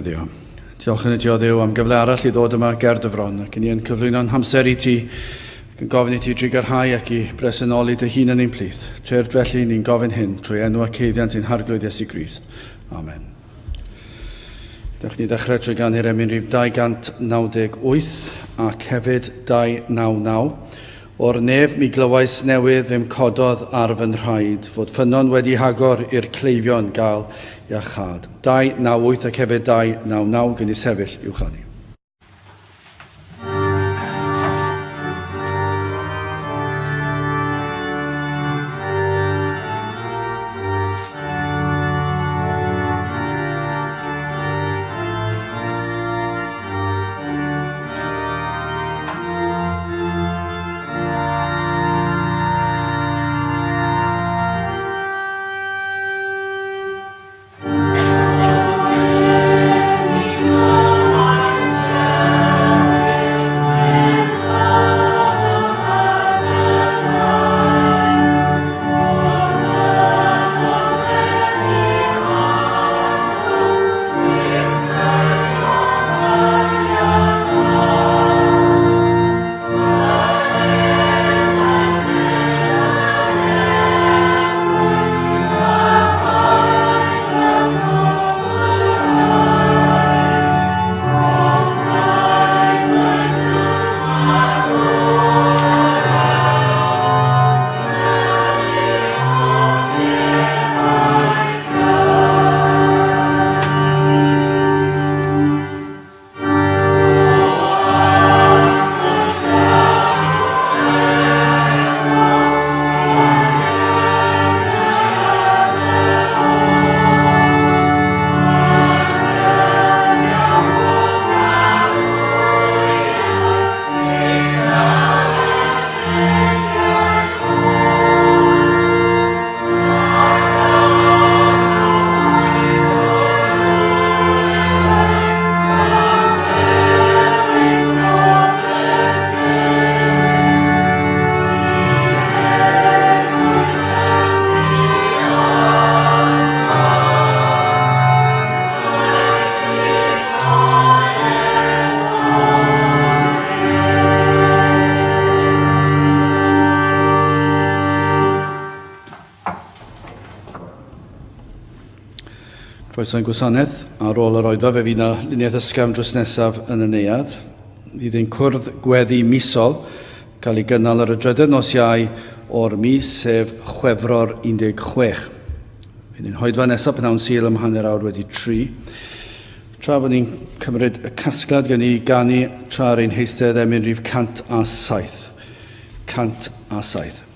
Ymweddio. Diolch yn y ti o Dduw am gyfle arall i ddod yma ger dy fron ac i ni yn cyflwyno'n hamser i ti ac yn gofyn i ti drugarhau ac i bresenoli dy hun yn ein plith. Tyrd felly ni'n gofyn hyn trwy enw ac haeddiant ein Harglwydd Iesu Grist. Amen. Dewch ni ddechrau trwy ganu'r emyn rhif 298 ac hefyd 299. O'r nef mi glywais newydd fe'm cododd ar fy nhraed, fod ffynnon wedi hagor i'r cleifion gael iachâd. 298 ac hefyd 299 gen i sefyll i'w chanu. Croeso i'n gwasanaeth. Ar ôl yr oedfa fe fydd 'na luniaeth ysgafn drws nesaf yn y neuadd. Fydd ein cwrdd gweddi misol cael ei gynnal ar y drydedd nos Iau o'r mis, sef Chwefror 16. Fydd ein hoedfa nesaf pnawn Sul am hanner awr wedi tri. Tra bod ni'n cymryd y casgliad gen i ganu tra ar ein heistedd emyn rhif 107. 107.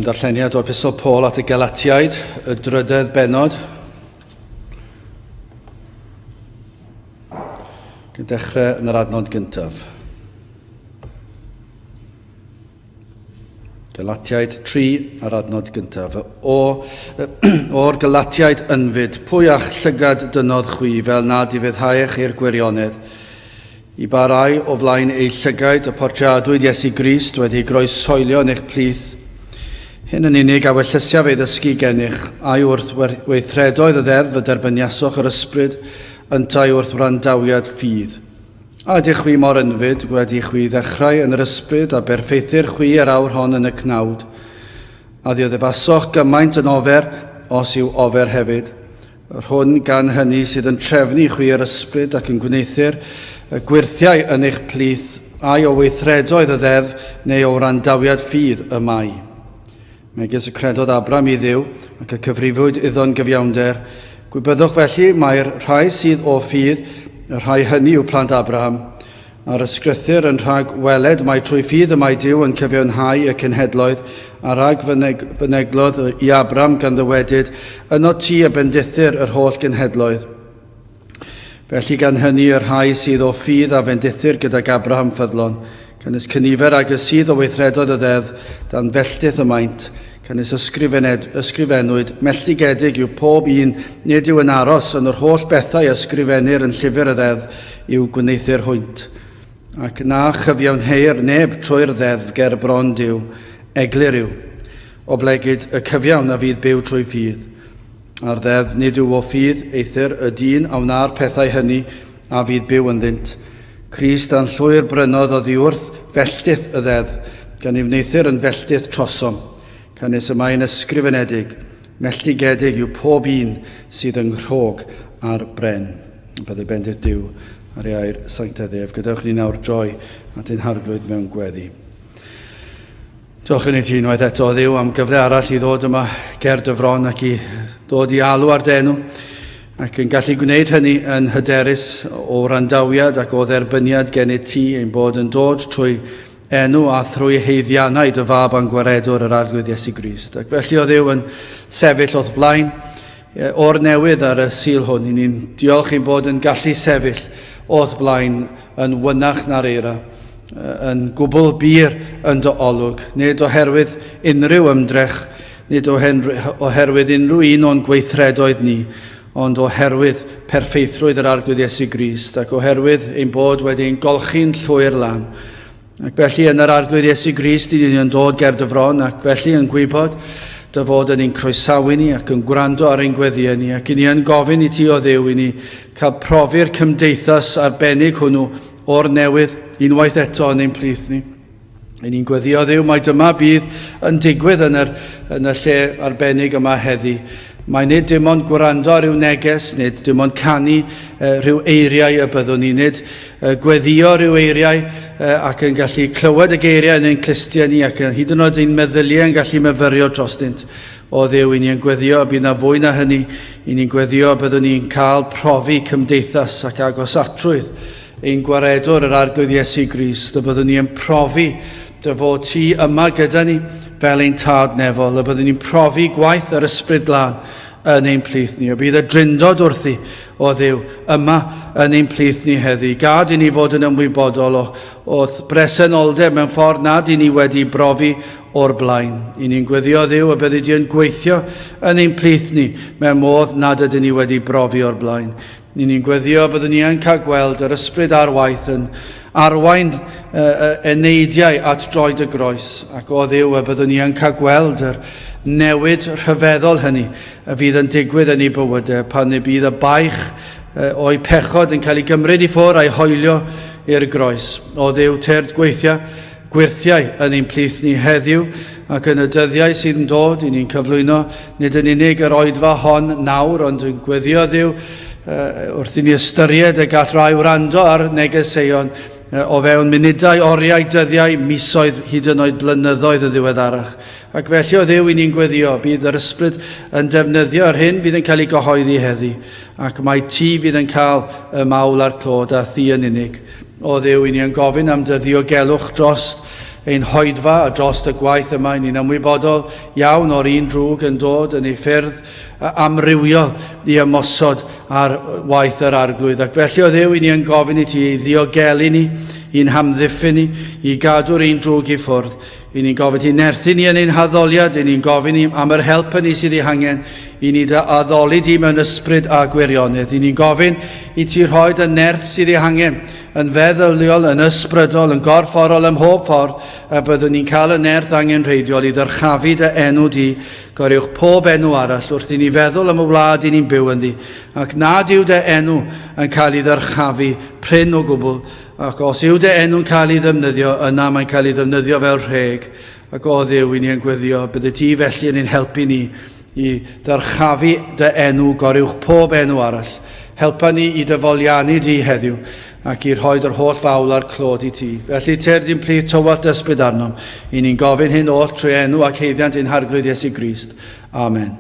darlleniad o Epistol Paul at y Galatiaid, y drydedd bennod. Ac yn dechrau yn yr adnod gyntaf. Galatiaid 3 a'r adnod gyntaf. O, o'r Galatiaid ynfyd, pwy a'ch llygad dynodd chwi fel nad i feddhaech i'r gwirionedd? I ba rai o flaen eu llygaid y portreadwyd Iesu Grist wedi ei groeshoelio yn eich plith? Hyn yn unig a wellysiaf ei ddysgu gennych, ai wrth weithredoedd y ddeddf y derbyniasoch yr ysbryd, yntau wrth wrandawiad ffydd. A ydych chwi mor ynfyd, wedi i chwi ddechrau yn yr ysbryd, a berffeithir chwi yr awr hon yn y cnawd? A ddioddefasoch gymaint yn ofer, os yw ofer hefyd? Yr hwn gan hynny sydd yn trefnu i chwi yr ysbryd ac yn gwneuthur y gwyrthiau yn eich plith, ai o weithredoedd y ddeddf neu o wrandawiad ffydd y mae. Megis y credodd Abram i Dduw, ac y cyfrifwyd iddo'n gyfiawnder. Gwybyddwch felly mai'r rhai sydd o ffydd, y rhai hynny yw plant Abraham. A'r ysgrythur yn rhag weled mai trwy ffydd y mae Duw yn cyfiawnhau y cenhedloedd, a rhag fyneglodd i Abram gan ddywedyd, Yno ti y bendithir yr holl genhedloedd. Felly gan hynny y rhai sydd o ffydd a fendithir gydag Abraham ffyddlon, canys cynifer ag y sydd o weithredoedd y ddeddf dan felltith y maent, canys ysgrifennwyd, melltigedig yw pob un nid yw yn aros yn yr holl bethau a ysgrifennir yn llyfr y ddeddf i'w gwneuthur hwynt. Ac na chyfiawnheir neb trwy'r ddeddf ger bron Duw, eglur yw, oblegid y cyfiawn a fydd byw trwy ffydd. A'r ddeddf nid yw o ffydd, eithr y dyn a wna'r pethau hynny a fydd byw ynddynt. Crist a'n llwyr brynodd oddiwrth felltith y ddeddf, gan ei wneuthur yn felltith trosom. Canys y mae'n ysgrifenedig, melltigedig yw pob un sydd yng nghrog ar bren. Byddai bendith Duw ar ei air sanctaidd ef. Gadewch ni nawr droi at ein harglwydd mewn gweddi. Diolch yn i ti unwaith eto, Dduw, am gyfle arall i ddod yma ger dy fron ac i ddod i alw ar dy enw, ac yn gallu gwneud hynny yn hyderus o wrandawiad ac o dderbyniad gennyt ti, ein bod yn dod trwy enw a thrwy haeddiannau dy fab a'n gwaredwr yr Arglwydd Iesu Grist. Ac felly o Dduw yn sefyll o'th flaen o'r newydd ar y Sul hwn, i ni'n diolch ein bod yn gallu sefyll o'th flaen yn wynach na'r eira, yn gwbl bur yn dy olwg, nid oherwydd unrhyw ymdrech, nid oherwydd unrhyw un o'n gweithredoedd ni, ond oherwydd perffeithrwydd yr Arglwydd Iesu Grist, ac oherwydd ein bod wedi ein golchi'n llwyr lan. Ac felly yn yr Arglwydd Iesu Grist, i ni yn dod ger dy fron, ac felly yn gwybod dy fod yn ein croesawu ni ac yn gwrando ar ein gweddïau ni, ac i ni yn gofyn i ti o Dduw i ni cael profi'r cymdeithas arbennig hwnnw o'r newydd unwaith eto yn ein plith ni. I ni'n gweddio Dduw mai dyma bydd yn digwydd yn, yr, yn y lle arbennig yma heddi. Mae nid dim ond gwrando ar ryw neges, nid dim ond canu rhyw eiriau y byddwn ni, nid gweddio rhyw eiriau ac yn gallu clywed y geiriau yn ein clustiau ni ac hyd yn oed ein meddyliau yn gallu myfyrio drostynt. O Dduw, i ni yn gweddio y bydd na fwy na hynny, i ni'n gweddio y byddwn ni'n cael profi cymdeithas ac agosatrwydd ein gwaredwr yr Arglwydd Iesu Grist, y byddwn ni yn profi dy fod ti yma gyda ni fel ein tad nefol, y byddwn ni'n profi gwaith yr Ysbryd Glân yn ein plith ni. Y bydd y drindod wrthi, o Dduw, yma yn ein plith ni heddi. Gad i ni fod yn ymwybodol o, o'th bresenoldeb mewn ffordd nad i ni wedi brofi o'r blaen. I ni'n gweddio Dduw y byddi di yn gweithio yn ein plith ni mewn modd nad ydyn ni wedi brofi o'r blaen. I ni'n gweddio byddwn ni yn cael gweld yr ysbryd ar waith yn arwain eneidiau at droed y groes, ac o Dduw y byddwn ni yn cael gweld yr newid rhyfeddol hynny y fydd yn digwydd yn ei bywydau pan y bydd y baich o'i pechod yn cael ei gymryd i ffwrdd a'i hoelio i'r groes. O Dduw, tyrd gweithio gwyrthiau yn ein plith ni heddiw ac yn y dyddiau sydd yn dod, i ni'n cyflwyno nid yn unig yr oedfa hon nawr, ond yn gweddio Dduw wrth i ni ystyried y gall rai wrando ar negeseuon o fewn munudau, oriau, dyddiau, misoedd, hyd yn oed blynyddoedd yn ddiweddarach. Ac felly o Dduw i ni'n gweddio, bydd yr ysbryd yn defnyddio yr hyn fydd yn cael ei gyhoeddi heddi, ac mae ti fydd yn cael y mawl a'r clod a thi yn unig. O Dduw, i ni yn gofyn am dy ddiogelwch dros ein hoedfa a dros y gwaith yma. Ni'n ymwybodol iawn o'r un drwg yn dod yn ei ffyrdd amrywiol i ymosod ar waith yr arglwydd. Ac felly o Dduw, i ni yn gofyn i ti i ddiogelu ni, i'n hamddiffyn ni, i gadw'r un drwg i ffwrdd. I ni'n gofyn ti nerthu ni yn ein haddoliad, i ni'n gofyn i am yr help yn ni sydd ei hangen, i ni dy addoli di mewn ysbryd a gwirionedd. I ni'n gofyn i ti rhoi dy nerth sydd ei hangen, yn feddyliol, yn ysbrydol, yn gorfforol ym mhob ffordd, y byddwn ni'n cael y nerth angenrheidiol i ddyrchafu dy enw di, goruwch pob enw arall, wrth i ni feddwl am y wlad i ni'n byw ynddi, ac nad yw dy enw yn cael ei ddyrchafu prin o gwbl, ac os yw dy enw'n cael ei ddefnyddio, yna mae'n cael ei ddefnyddio fel rheg, ac o Dduw, i ni yn gweddio, bydde ti felly yn ein helpu ni i ddyrchafu dy enw goruwch pob enw arall. Helpa ni i dy foliannu di heddiw ac i rhoi yr holl fawl a'r clod i ti. Felly tyrd i'n plith tywallt ysbryd arnom. I ni'n gofyn hyn oll trwy enw ac haeddiant ein Harglwydd Iesu Grist. Amen.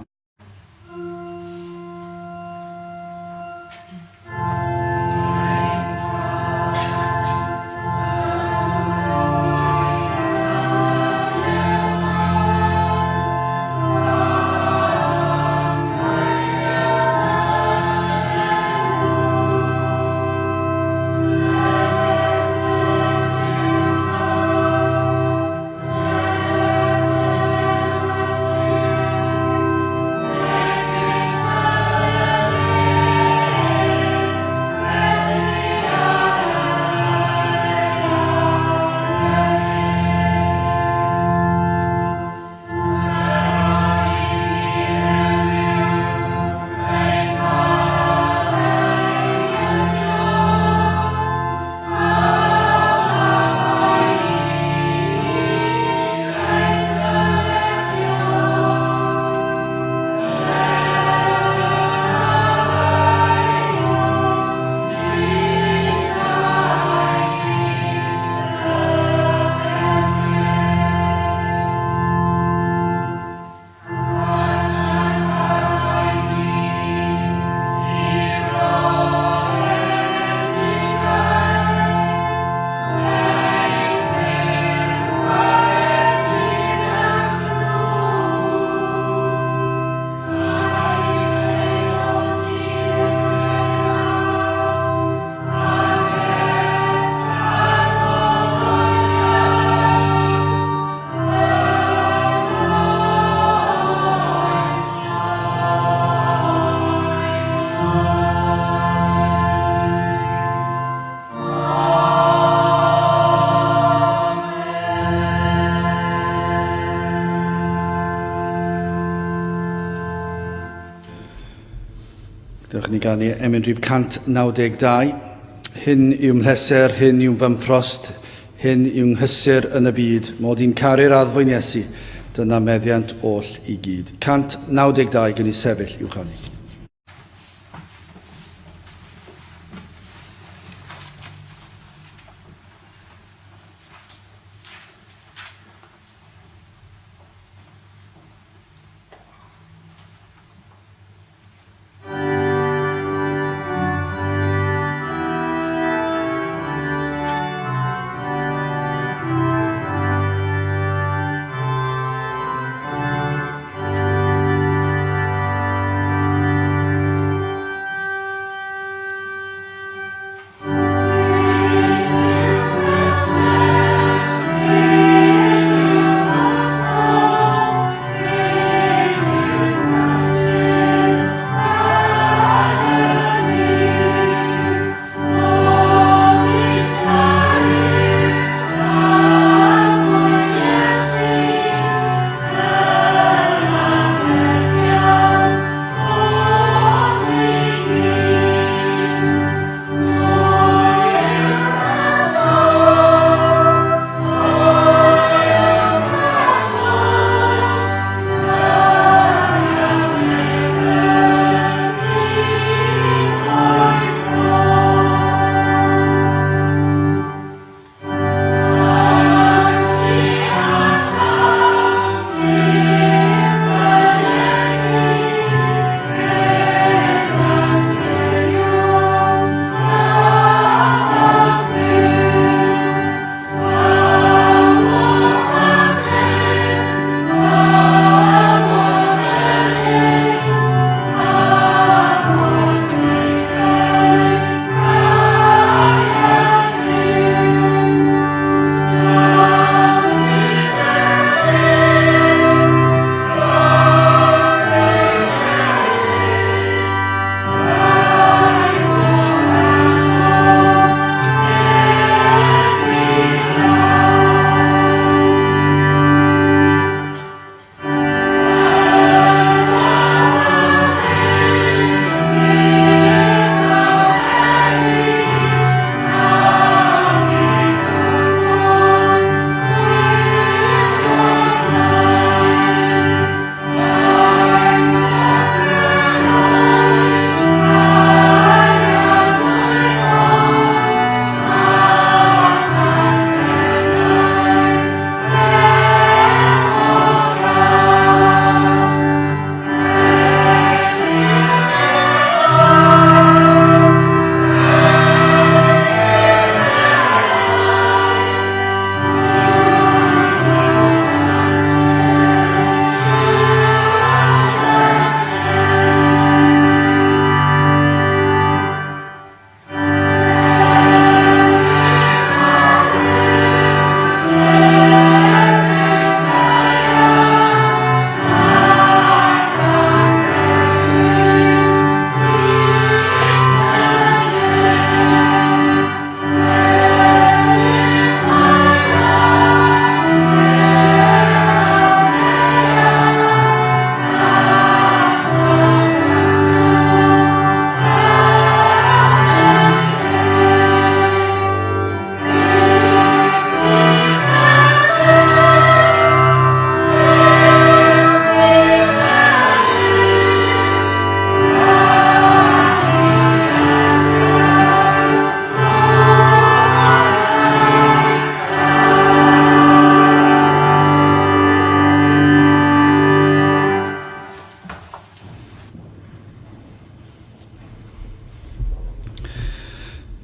Dewch ni ganu emyn rhif 192. Hyn yw mhleser, hyn yw fy mffrost, hyn yw nghysur yn y byd, mod i'n caru'r addfwyn Iesu, dyna meddiant oll i gyd. 192 gen i sefyll i'w chanu.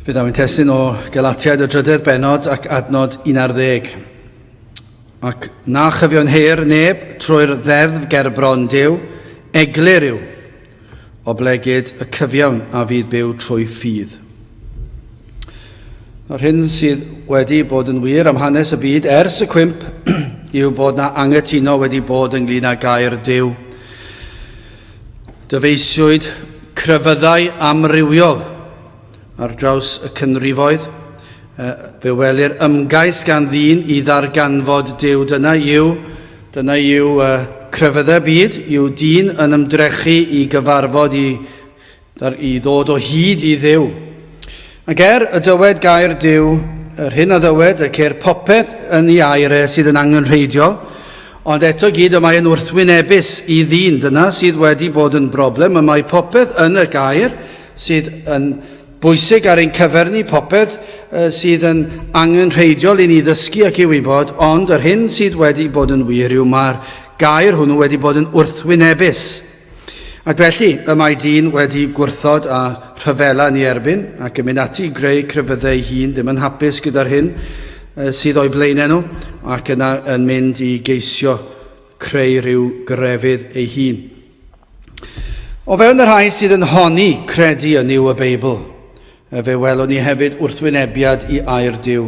Fe ddaw ein testun o Galatiaid y drydedd bennod ac adnod 11. Ac na chyfiawnheir neb trwy'r ddeddf gerbron Duw, eglur yw, oblegid y cyfiawn a fydd byw trwy ffydd. Yr hyn sydd wedi bod yn wir am hanes y byd ers y cwymp yw bod na angytuno wedi bod ynglyn â gair Duw. Dyfeisiwyd crefyddau amrywiol ar draws y cynrifoedd. Fe welir ymgais gan ddyn i ddarganfod Duw. Dyna yw, dyna yw crefyddau byd, yw dyn yn ymdrechu i gyfarfod i, i ddod o hyd i Dduw. Ac er y dywed gair Duw, yr hyn a ddywed, y ceir popeth yn ei air e sydd yn angenrheidiol, ond eto gyd y mae yn wrthwynebus i ddyn. Dyna sydd wedi bod yn broblem. Y mae popeth yn y gair sydd yn bwysig ar ein cyfer ni, popeth sydd yn angenrheidiol i ni ddysgu ac i wybod, ond yr hyn sydd wedi bod yn wir yw mae'r gair hwnnw wedi bod yn wrthwynebus. Ac felly, y mae dyn wedi gwrthod a rhyfela yn ei erbyn, ac yn mynd ati i greu crefyddau ei hun, ddim yn hapus gyda'r hyn sydd o'i blaenau nhw, ac yna yn mynd i geisio creu rhyw grefydd ei hun. O fewn y rhai sydd yn honni credu yn Nuw y Beibl, Fe welwn ni hefyd wrthwynebiad i air Duw.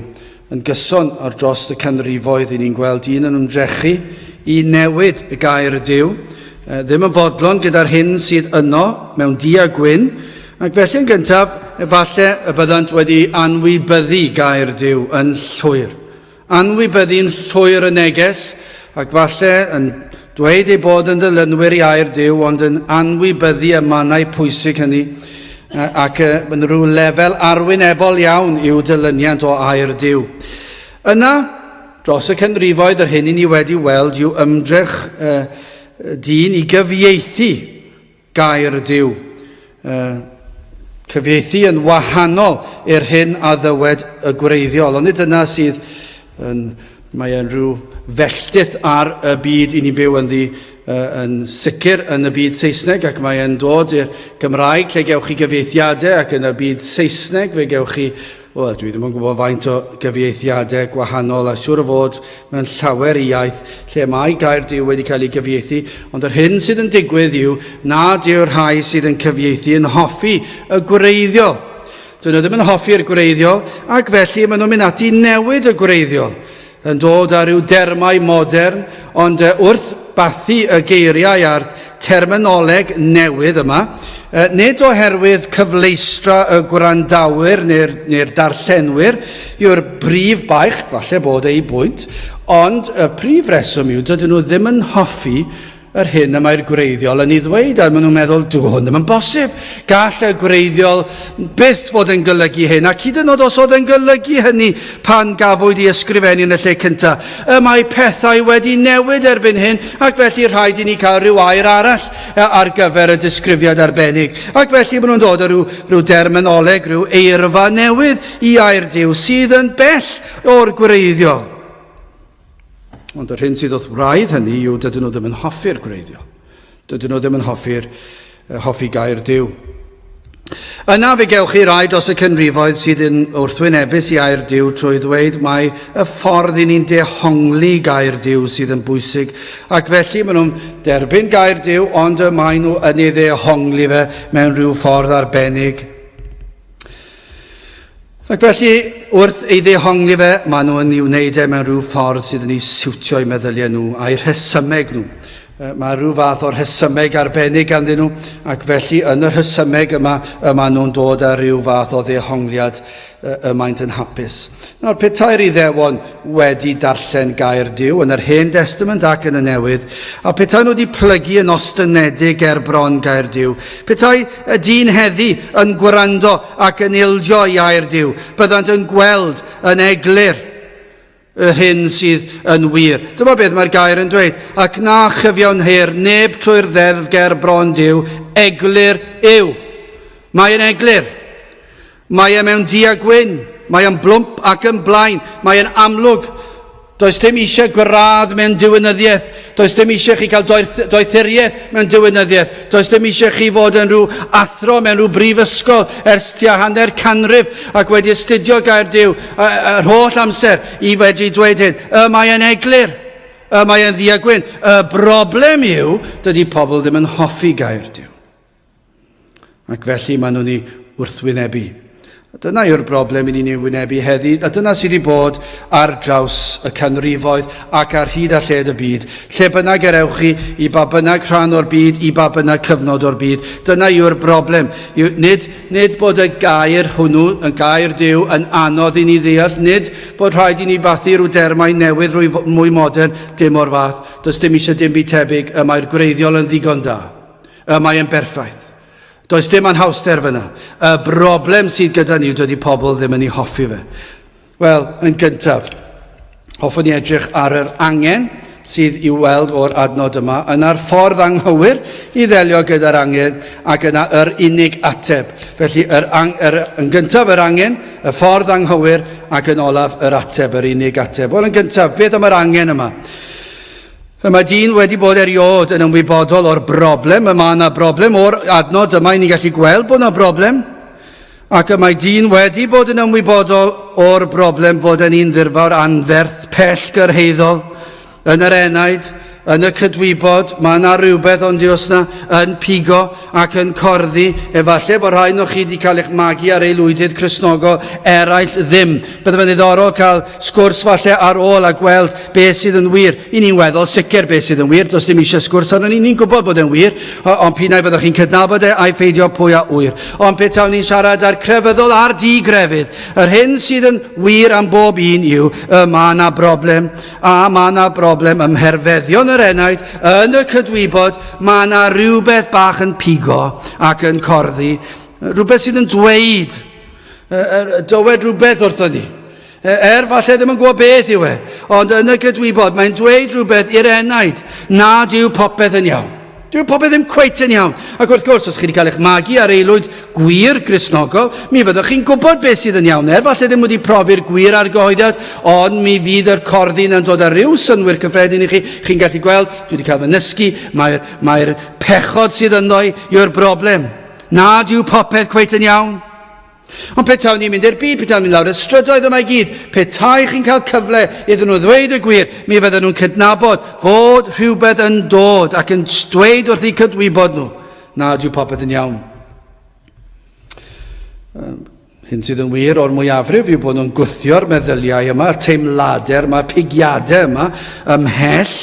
Yn gyson ar dros y canrifoedd, i ni'n gweld un yn ymdrechu i newid y gair Duw, ddim yn fodlon gyda'r hyn sydd yno mewn du a gwyn, ac felly yn gyntaf, efallai y byddant wedi anwybyddu gair Duw yn llwyr. Anwybyddu'n llwyr y neges, ac falle yn dweud eu bod yn ddilynwyr i air Duw, ond yn anwybyddu y mannau pwysig hynny, ac yn rhyw lefel arwynebol iawn i'w dilyniant o air Duw. Yna, dros y canrifoedd, yr hyn i ni wedi weld yw ymdrech dyn i gyfieithu Gair Duw. Cyfieithu yn wahanol i'r hyn a ddywed y gwreiddiol. Ond nid dyna sydd yn, mae e'n rhyw felltith ar y byd i ni'n byw ynddi yn sicr yn y byd Saesneg ac mae e'n dod i'r Gymraeg lle gewch chi gyfieithiadau ac yn y byd Saesneg fe gewch chi Wel, dwi ddim yn gwybod faint o gyfieithiadau gwahanol, a siŵr o fod mewn llawer i iaith lle mae gair Duw wedi cael ei gyfieithu, ond yr hyn sydd yn digwydd yw nad yw'r rhai sydd yn cyfieithu yn hoffi y gwreiddiol. Dyn nhw ddim yn hoffi'r gwreiddiol, ac felly maen nhw'n mynd ati newid y gwreiddiol, yn dod â rhyw dermau modern, ond wrth bathu y geiriau a'r terminoleg newydd yma, nid oherwydd cyfleustra y gwrandawyr neu'r neu darllenwyr yw'r brif baich, falle bod ei bwynt, ond y prif reswm yw dydyn nhw ddim yn hoffi yr hyn y mae'r gwreiddiol yn ei ddweud, a maen nhw'n meddwl, dyw hwn ddim yn bosib. Gall y gwreiddiol byth fod yn golygu hyn, ac hyd yn oed os oedd yn golygu hynny pan gafwyd ei ysgrifennu yn y lle cyntaf, y mae pethau wedi newid erbyn hyn, ac felly rhaid i ni cael rhyw air arall ar gyfer y disgrifiad arbennig. Ac felly maen nhw'n dod â rhyw, rhyw derminoleg, rhyw eirfa newydd i air Duw sydd yn bell o'r gwreiddiol. Ond yr hyn sydd wrth wraidd hynny yw dydyn nhw ddim yn hoffi'r gwreiddiol. Dydyn nhw ddim yn hoffi'r hoffi gair Duw. Yna fe gewch chi rai dros y cynrifoedd sydd yn wrthwynebus i air Duw trwy ddweud mai y ffordd i ni'n dehongli gair Duw sydd yn bwysig, ac felly maen nhw'n derbyn gair Duw ond y maen nhw yn ei ddehongli fe mewn rhyw ffordd arbennig. Ac felly, wrth ei ddehongli fe, maen nhw yn ei wneud e mewn rhyw ffordd sydd yn ei siwtio eu meddyliau nhw a'i rhesymeg nhw. Mae rhyw fath o'r rhesymeg arbennig ganddyn nhw, ac felly yn y rhesymeg yma, y maen nhw'n dod â rhyw fath o ddehongliad y maent yn hapus. Nawr, petai'r Iddewon wedi darllen gair Duw yn yr Hen Destament ac yn y Newydd, a petai nhw wedi plygu yn ostynedig ger bron gair Duw, petai y dyn heddi yn gwrando ac yn ildio i air Duw, byddant yn gweld yn eglur yr hyn sydd yn wir. Dyma beth mae'r gair yn dweud, ac na chyfiawnheir neb trwy'r ddeddf ger bron Duw, eglur yw. Mae'n eglur. Mae e mewn du a gwyn, mae e'n blwmp ac yn blaen, mae e'n amlwg. Does dim eisiau gradd mewn diwinyddiaeth. Does dim eisiau chi cael doethuriaeth mewn diwinyddiaeth. Does dim eisiau chi fod yn rhyw athro mewn rhyw brifysgol ers tua hanner canrif ac wedi astudio gair Duw yr holl amser i fedru dweud hyn. Y mae yn eglur. Y mae yn ddu a gwyn. Y broblem yw, dydy pobl ddim yn hoffi gair Duw. Ac felly maen nhw'n ei wrthwynebu. A dyna yw'r broblem i ni'n ei wynebu heddi, a dyna sydd wedi bod ar draws y canrifoedd ac ar hyd a lled y byd. Lle bynnag yr ewch chi, i ba bynnag rhan o'r byd, i ba bynnag cyfnod o'r byd, dyna yw'r broblem. Yw, nid, nid bod y gair hwnnw, y gair Duw, yn anodd i ni ddeall, nid bod rhaid i ni fathu rhyw dermau newydd, rhyw mwy modern, dim o'r fath. Does dim eisiau dim byd tebyg, y mae'r gwreiddiol yn ddigon da. Y mae e'n berffaith. Does dim anhawster fyna. Y broblem sydd gyda ni yw dydy pobl ddim yn ei hoffi fe. Wel, yn gyntaf, hoffwn i edrych ar yr angen sydd i'w weld o'r adnod yma, yna'r ffordd anghywir i ddelio gyda'r angen ac yna yr unig ateb. Felly, yr, ang, yr, yn gyntaf yr angen, y ffordd anghywir ac yn olaf yr ateb, yr unig ateb. Wel, yn gyntaf, beth am yr angen yma? Y mae dyn wedi bod erioed yn ymwybodol o'r broblem, y mae yna broblem o'r adnod yma, i ni'n gallu gweld bod yna broblem, ac y mae dyn wedi bod yn ymwybodol o'r broblem fod yn un ddirfawr anferth, pell gyrhaeddol, yn yr enaid, yn y cydwybod, mae yna rhywbeth ond os na, yn pigo ac yn corddi. Efallai bod rhai o'ch chi wedi cael eich magu ar aelwydydd Cristnogol, eraill ddim. Bydde fe'n ddiddorol cael sgwrs falle ar ôl a gweld beth sydd yn wir. I ni'n weddol sicr beth sydd yn wir, does dim eisiau sgwrs arno ni, ni'n gwybod bod e'n wir, ond p'un ai fyddwch chi'n cydnabod e ai pheidio pwy a ŵyr. Ond pe tawn ni'n siarad â'r crefyddol a'r di-grefydd, yr hyn sydd yn wir am bob un yw y mae yna broblem, a mae yna broblem ym mherfeddion yr enaid, yn y cydwybod, mae yna rhywbeth bach yn pigo ac yn corddi, rhywbeth sydd yn dweud, dywed rhywbeth wrthon ni. Er falle ddim yn gwybod beth yw e, ond yn y gydwybod mae'n dweud rhywbeth i'r enaid nad yw popeth yn iawn. Dyw popeth ddim cweit yn iawn. Ac wrth gwrs, os chi wedi cael eich magu ar aelwyd gwir Gristnogol, mi fyddwch chi'n gwybod beth sydd yn iawn. Er falle ddim wedi profi'r gwir argyhoeddiad, ond mi fydd yr corddin yn dod â rhyw synnwyr cyffredin i chi. Chi'n gallu gweld, dwi wedi cael fy nysgu, mae'r mae pechod sydd ynddo yw'r broblem. Nad yw popeth cweit yn iawn. Ond petawn ni'n mynd i'r byd, petawn ni'n lawr y strydoedd yma i gyd, petai chi'n cael cyfle iddyn nhw ddweud y gwir, mi fydden nhw'n cydnabod fod rhywbeth yn dod ac yn dweud wrth eu cydwybod nhw nad yw popeth yn iawn. Hyn sydd yn wir o'r mwyafrif yw bod nhw'n gwthio'r meddyliau yma, yr teimladau yma, pigiadau yma, ymhell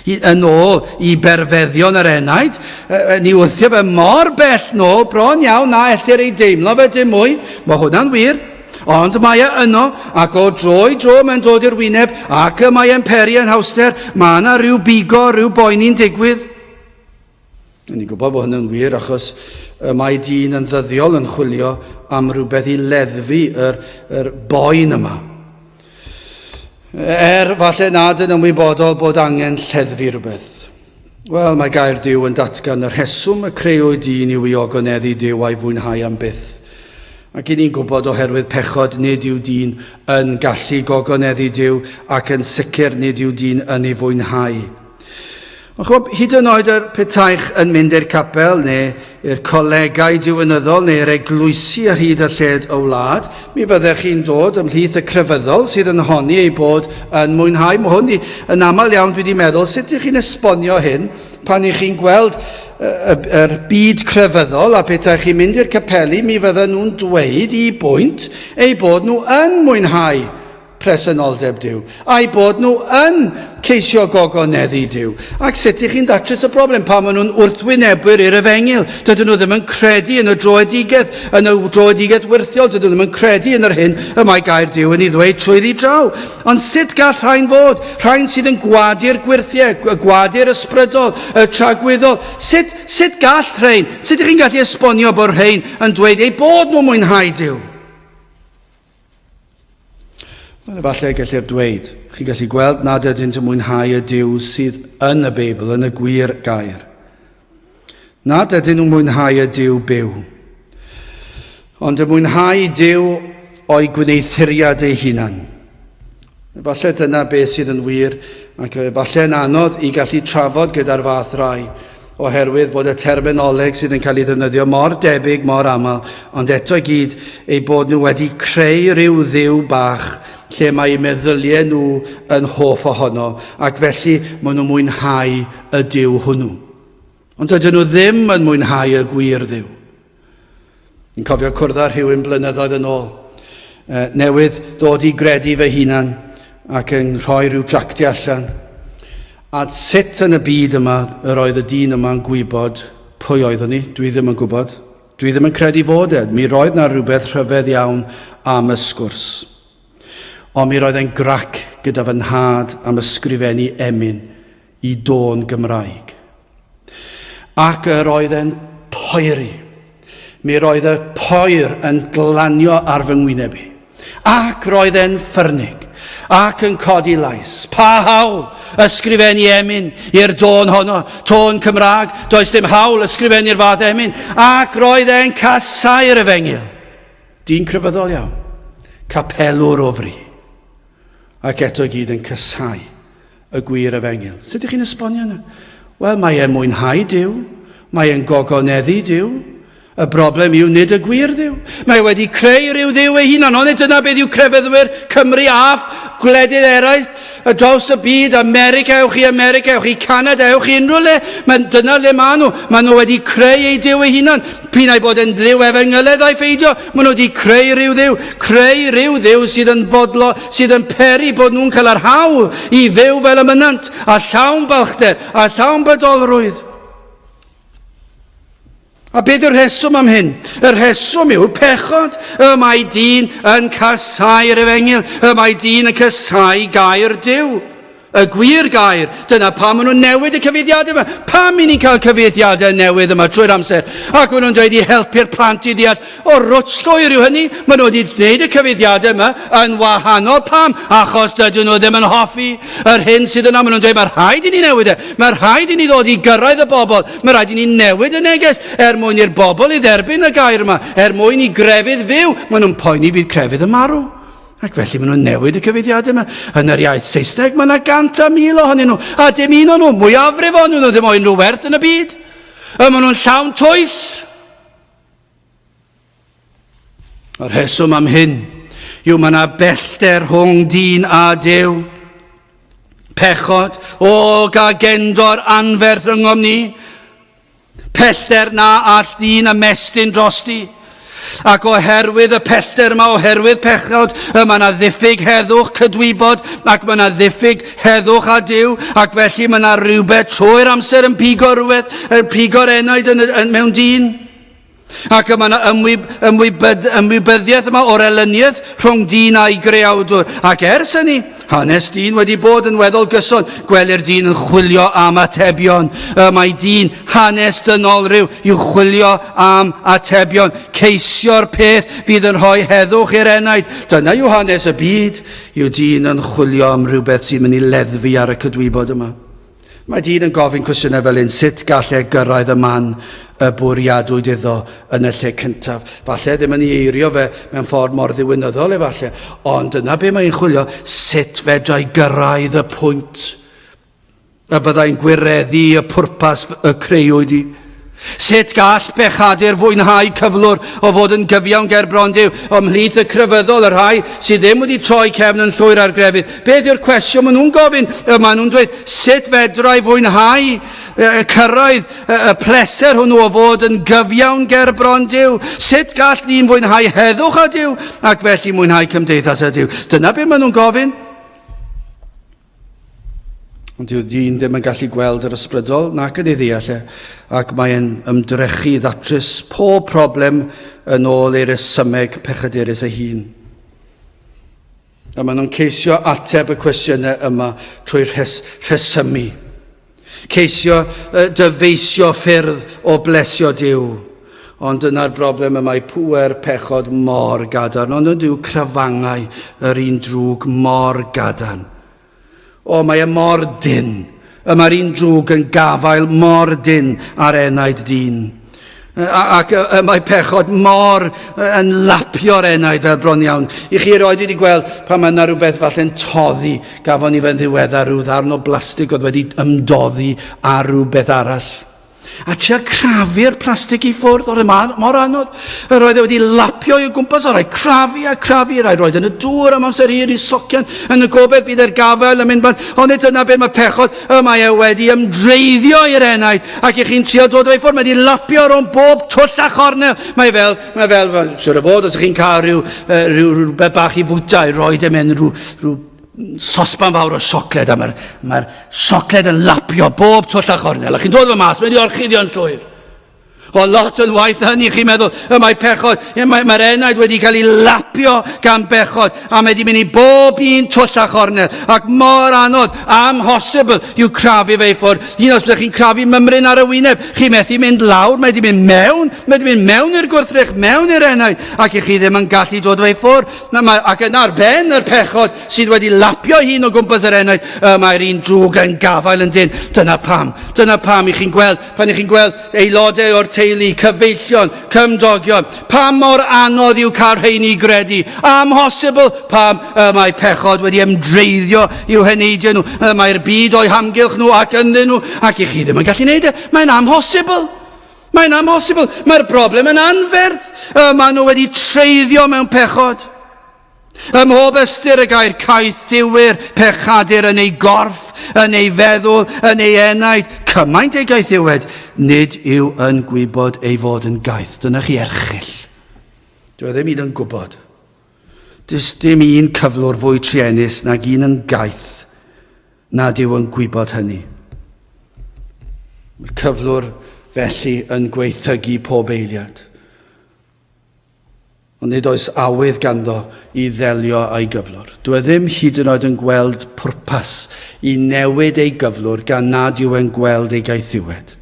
yn ôl i berfeddion yr enaid. Ni wthio fe mor bell nôl, bron iawn na ellir ei deimlo fe dim mwy. Mae hwnna'n wir. Ond mae e yno, ac o dro i dro mae'n dod i'r wyneb, ac y mae e'n peri anhawster. Mae yna rhyw bigo, rhyw boeni'n digwydd. Ni'n gwybod bod hynny'n wir achos y mae dyn yn ddyddiol yn chwilio am rhywbeth i leddfu yr, yr boen yma. Er falle nad yn ymwybodol bod angen lleddfu rhywbeth. Wel, mae gair Duw yn datgan y rheswm y creuwyd dyn yw i ogoneddu Duw a'i fwynhau am byth. Ac i ni'n gwybod oherwydd pechod nid yw dyn yn gallu gogoneddu Duw ac yn sicr nid yw dyn yn ei fwynhau. Ond ch'mod, hyd yn oed yr petaech yn mynd i'r capel neu i'r colegau diwinyddol neu i'r eglwysi ar hyd a lled y wlad, mi fyddech chi'n dod ymhlith y crefyddol sydd yn honni eu bod yn mwynhau. Mae hwn yn aml iawn dwi wedi meddwl, sut ych chi'n esbonio hyn pan ych chi'n gweld yr byd crefyddol a petaech chi'n mynd i'r capeli, mi fydden nhw'n dweud i bwynt eu bod nhw yn mwynhau presenoldeb Duw, a'u bod nhw yn ceisio gogoneddu Duw. Ac sut ych chi'n datrys y broblem pan maen nhw'n wrthwynebwyr i'r efengyl? Dydyn nhw ddim yn credu yn y droedigaeth, yn y droedigaeth wyrthiol, dydyn nhw ddim yn credu yn yr hyn y mae gair Duw yn ei ddweud trwyddi draw. Ond sut gall rhain fod? Rhain sydd yn gwadu'r gwyrthiau, gwadu'r ysbrydol, y tragwyddol. Sut, sut gall rhain? Sut ych chi'n gallu esbonio bod rhain yn dweud eu bod nhw'n mwynhau Duw? Wel, efallai gellir dweud, chi'n gallu gweld nad ydynt yn mwynhau y Duw sydd yn y Beibl, yn y gwir gair. Nad ydyn nhw'n mwynhau y Duw byw, ond yn mwynhau Duw o'i gwneuthuriad ei hunan. Efallai dyna beth sydd yn wir, ac efallai yn anodd i gallu trafod gyda'r fath rai, oherwydd bod y terminoleg sydd yn cael ei ddefnyddio mor debyg mor aml, ond eto i gyd eu bod nhw wedi creu rhyw dduw bach lle mae eu meddyliau nhw yn hoff ohono, ac felly maen nhw'n mwynhau y duw hwnnw. Ond dydyn nhw ddim yn mwynhau y gwir dduw. Yn cofio cwrdd â rhywun blynyddoedd yn ôl, newydd dod i gredu fy hunan ac yn rhoi rhyw dractiau allan. A sut yn y byd yma yr oedd y dyn yma'n gwybod pwy oeddwn i, dwi ddim yn gwybod. Dwi ddim yn credu fod e. Mi roedd na rhywbeth rhyfedd iawn am y sgwrs. Ond mi roedd e'n grac gyda fy nhad am ysgrifennu emyn i dôn Gymraeg. Ac yr oedd e'n poeri. Mi roedd y poer yn glanio ar fy ngwyneb i. Ac roedd e'n ffyrnig, ac yn codi lais. Pa hawl ysgrifennu emyn i'r dôn honno, tôn Cymraeg, does dim hawl ysgrifennu'r fath emyn. Ac roedd e'n casau'r efengyl. Dyn crefyddol iawn, capelwr o fri. Ac eto i gyd yn casau y gwir efengyl. Sut ydych chi'n esbonio yna? Wel, mae e'n mwynhau Duw, mae e'n gogoneddu Duw. Y broblem yw nid y gwir Dduw. Mae wedi creu rhyw Dduw ei hunan, ond nid dyna beth yw crefyddwyr Cymru a gwledydd eraill y draws y byd, America, ewch i America, ewch i Canada, ewch i unrhyw le. Mae, dyna le maen nhw. Maen nhw wedi creu eu Duw eu hunan. P'un ai bod yn dduw efengyledd ai pheidio, maen nhw wedi creu rhyw dduw, creu rhyw dduw sydd yn fodlo, sydd yn peri bod nhw'n cael yr hawl i fyw fel y mynnant, a llawn balchder, a llawn bydolrwydd. A beth yw'r rheswm am hyn? Y rheswm yw'r pechod. Y mae dyn yn casau'r efengyl. Y mae dyn yn casau gair Duw. Y gwir gair. Dyna pam maen nhw'n newid y cyfeithiadau yma. Pam i ni'n cael cyfeithiadau newydd yma trwy'r amser? Ac maen nhw'n dweud i helpu'r plant i ddeall. O, rwtsh llwyr yw hynny. Maen nhw wedi gwneud y cyfeithiadau yma yn wahanol. Pam? Achos dydyn nhw ddim yn hoffi yr hyn sydd yna. Maen nhw'n dweud mae rhaid i ni newid e. Mae rhaid i ni ddod i gyrraedd y bobl. Mae rhaid i ni newid y neges er mwyn i'r bobl i dderbyn y gair yma. Er mwyn i grefydd fyw. Maen nhw'n poeni fydd crefydd yn marw. Ac felly maen nhw'n newid y cyfeithiadau yma. Yn yr iaith Saesneg mae yna gant a mil ohonyn nhw, a dim un o'n nhw, mwyafrif ohonyn nhw ddim o unrhyw werth yn y byd. Y maen nhw'n llawn twyll. Y rheswm am hyn yw mae yna bellter rhwng dyn a Duw. Pechod, o gagendor anferth rhyngom ni. Pellter na all dyn ymestyn drosti. Ac oherwydd y pellter yma, oherwydd pechod, y mae yna ddiffyg heddwch cydwybod, ac mae yna ddiffyg heddwch â Duw, ac felly mae yna rhywbeth trwy'r amser yn pigo rhywbeth, yn pigo'r enaid yn, yn, mewn dyn. Ac y mae yna ymwyb, ymwybyd, ymwybyddiaeth yma o'r elyniaeth rhwng dyn a'i greawdwr. Ac ers hynny, hanes dyn wedi bod yn weddol gyson. Gwelir dyn yn chwilio am atebion. Y mae dyn, hanes dynol rhyw, i'w chwilio am atebion. Ceisio'r peth fydd yn rhoi heddwch i'r enaid. Dyna yw hanes y byd, yw dyn yn chwilio am rhywbeth sy'n mynd i leddfu ar y cydwybod yma. Mae dyn yn gofyn cwestiynau fel hyn, sut gall e gyrraedd y man y bwriadwyd iddo yn y lle cyntaf? Falle ddim yn ei eirio fe mewn ffordd mor ddiwinyddol efallai, ond dyna be mae'n chwilio, sut fedra i gyrraedd y pwynt y byddai'n gwireddu y pwrpas y creuwyd i? Sut gall pechadur fwynhau cyflwr o fod yn gyfiawn ger bron Duw ymhlith y crefyddol, y rhai sydd ddim wedi troi cefn yn llwyr ar grefydd? Beth yw'r cwestiwn maen nhw'n gofyn? Y maen nhw'n dweud, sut fedra i fwynhau cyrraedd y pleser hwnnw o fod yn gyfiawn ger bron Duw? Sut gall ddyn fwynhau heddwch â Duw ac felly mwynhau cymdeithas â Duw? Dyna beth maen nhw'n gofyn. Ond dyw dyn ddim yn gallu gweld yr ysbrydol nac yn ei ddeall e, ac mae'n ymdrechu i ddatrys pob problem yn ôl ei resymeg pechadurus ei hun. A maen nhw'n ceisio ateb y cwestiynau yma trwy rhes rhesymu. Ceisio dyfeisio ffyrdd o blesio Duw. Ond dyna'r broblem y mae pŵer pechod mor gadarn, ond ydyw crafangau yr un drwg mor gadarn. O, mae e mor dynn. Y mae'r un drwg yn gafael mor dynn ar enaid dyn. Ac y mae pechod mor yn lapio'r enaid fel bron iawn. I chi erioed wedi gweld pan mae yna rhywbeth falle'n toddi, gafon ni fe'n ddiweddar rhyw ddarn o blastig oedd wedi ymdoddi ar rhywbeth arall. A trio crafu'r plastig i ffwrdd, oedd e mor anodd. Yr oedd e wedi lapio i gwmpas, oedd rhaid crafu a crafu, rhaid roed yn y dŵr am amser hir i socian, yn y gobeith bydd e'r gafael yn mynd bant. Ond nid dyna beth mae pechod, y mae e wedi ymdreiddio i'r enaid, ac i chi'n trio dod o'i ffwrdd, mae wedi lapio rhwng bob twll a chornel. Mae fel, mae fel, fel siwr o fod, os ych chi'n cael rhyw, rhyw, rhywbeth bach i fwyta, i roed e mewn rhyw, rhyw sosban fawr o siocled a mae'r mae siocled yn lapio bob twll a chornel a chi'n dod fy mas, mae'n i orchuddio'n llwyr. O lot yn waith na hynny, chi'n meddwl, y mae pechod, mae'r mae enaid wedi cael ei lapio gan bechod, a mae wedi mynd i bob un twll a chornel, ac mor anodd, amhosibl yw crafu fe i ffwrdd. Un os ydych chi'n crafu mymryn ar y wyneb, chi methu mynd lawr, mae wedi mynd mewn, mae wedi mynd mewn i'r gwrthrych, mewn i'r enaid, ac i chi ddim yn gallu dod fe i ffwrdd. Mae, ac yna ar ben yr pechod sydd wedi lapio hun o gwmpas yr enaid, y mae'r un drwg yn gafael yn dyn. Dyna pam, dyna pam i chi'n gweld, pan i chi'n gweld aelodau o'r teulu, cyfeillion, cymdogion, pam mor anodd yw cael rheini i gredu. Amhosibl pam y mae pechod wedi ymdreiddio i'w heneidiau nhw. Y mae'r byd o'u hamgylch nhw ac ynddyn nhw, ac i chi ddim yn gallu neud e. Mae'n amhosibl. Mae'n amhosibl. Mae'r broblem yn anferth. Y maen nhw wedi treiddio mewn pechod. Ym mhob ystyr y gair caethiwyr pechadur yn ei gorff, yn ei feddwl, yn ei enaid, cymaint ei gaethiwed, nid yw yn gwybod ei fod yn gaeth. Dyna chi erchyll. Dwi e ddim hyd yn gwybod. Does dim un cyflwr fwy truenus nag un yn gaeth nad yw yn gwybod hynny. Mae'r cyflwr felly yn gweithygu pob eiliad. Ond nid oes awydd ganddo i ddelio â'i gyflwr. Dw e ddim hyd yn oed yn gweld pwrpas i newid ei gyflwr gan nad yw e'n gweld ei gaethiwed.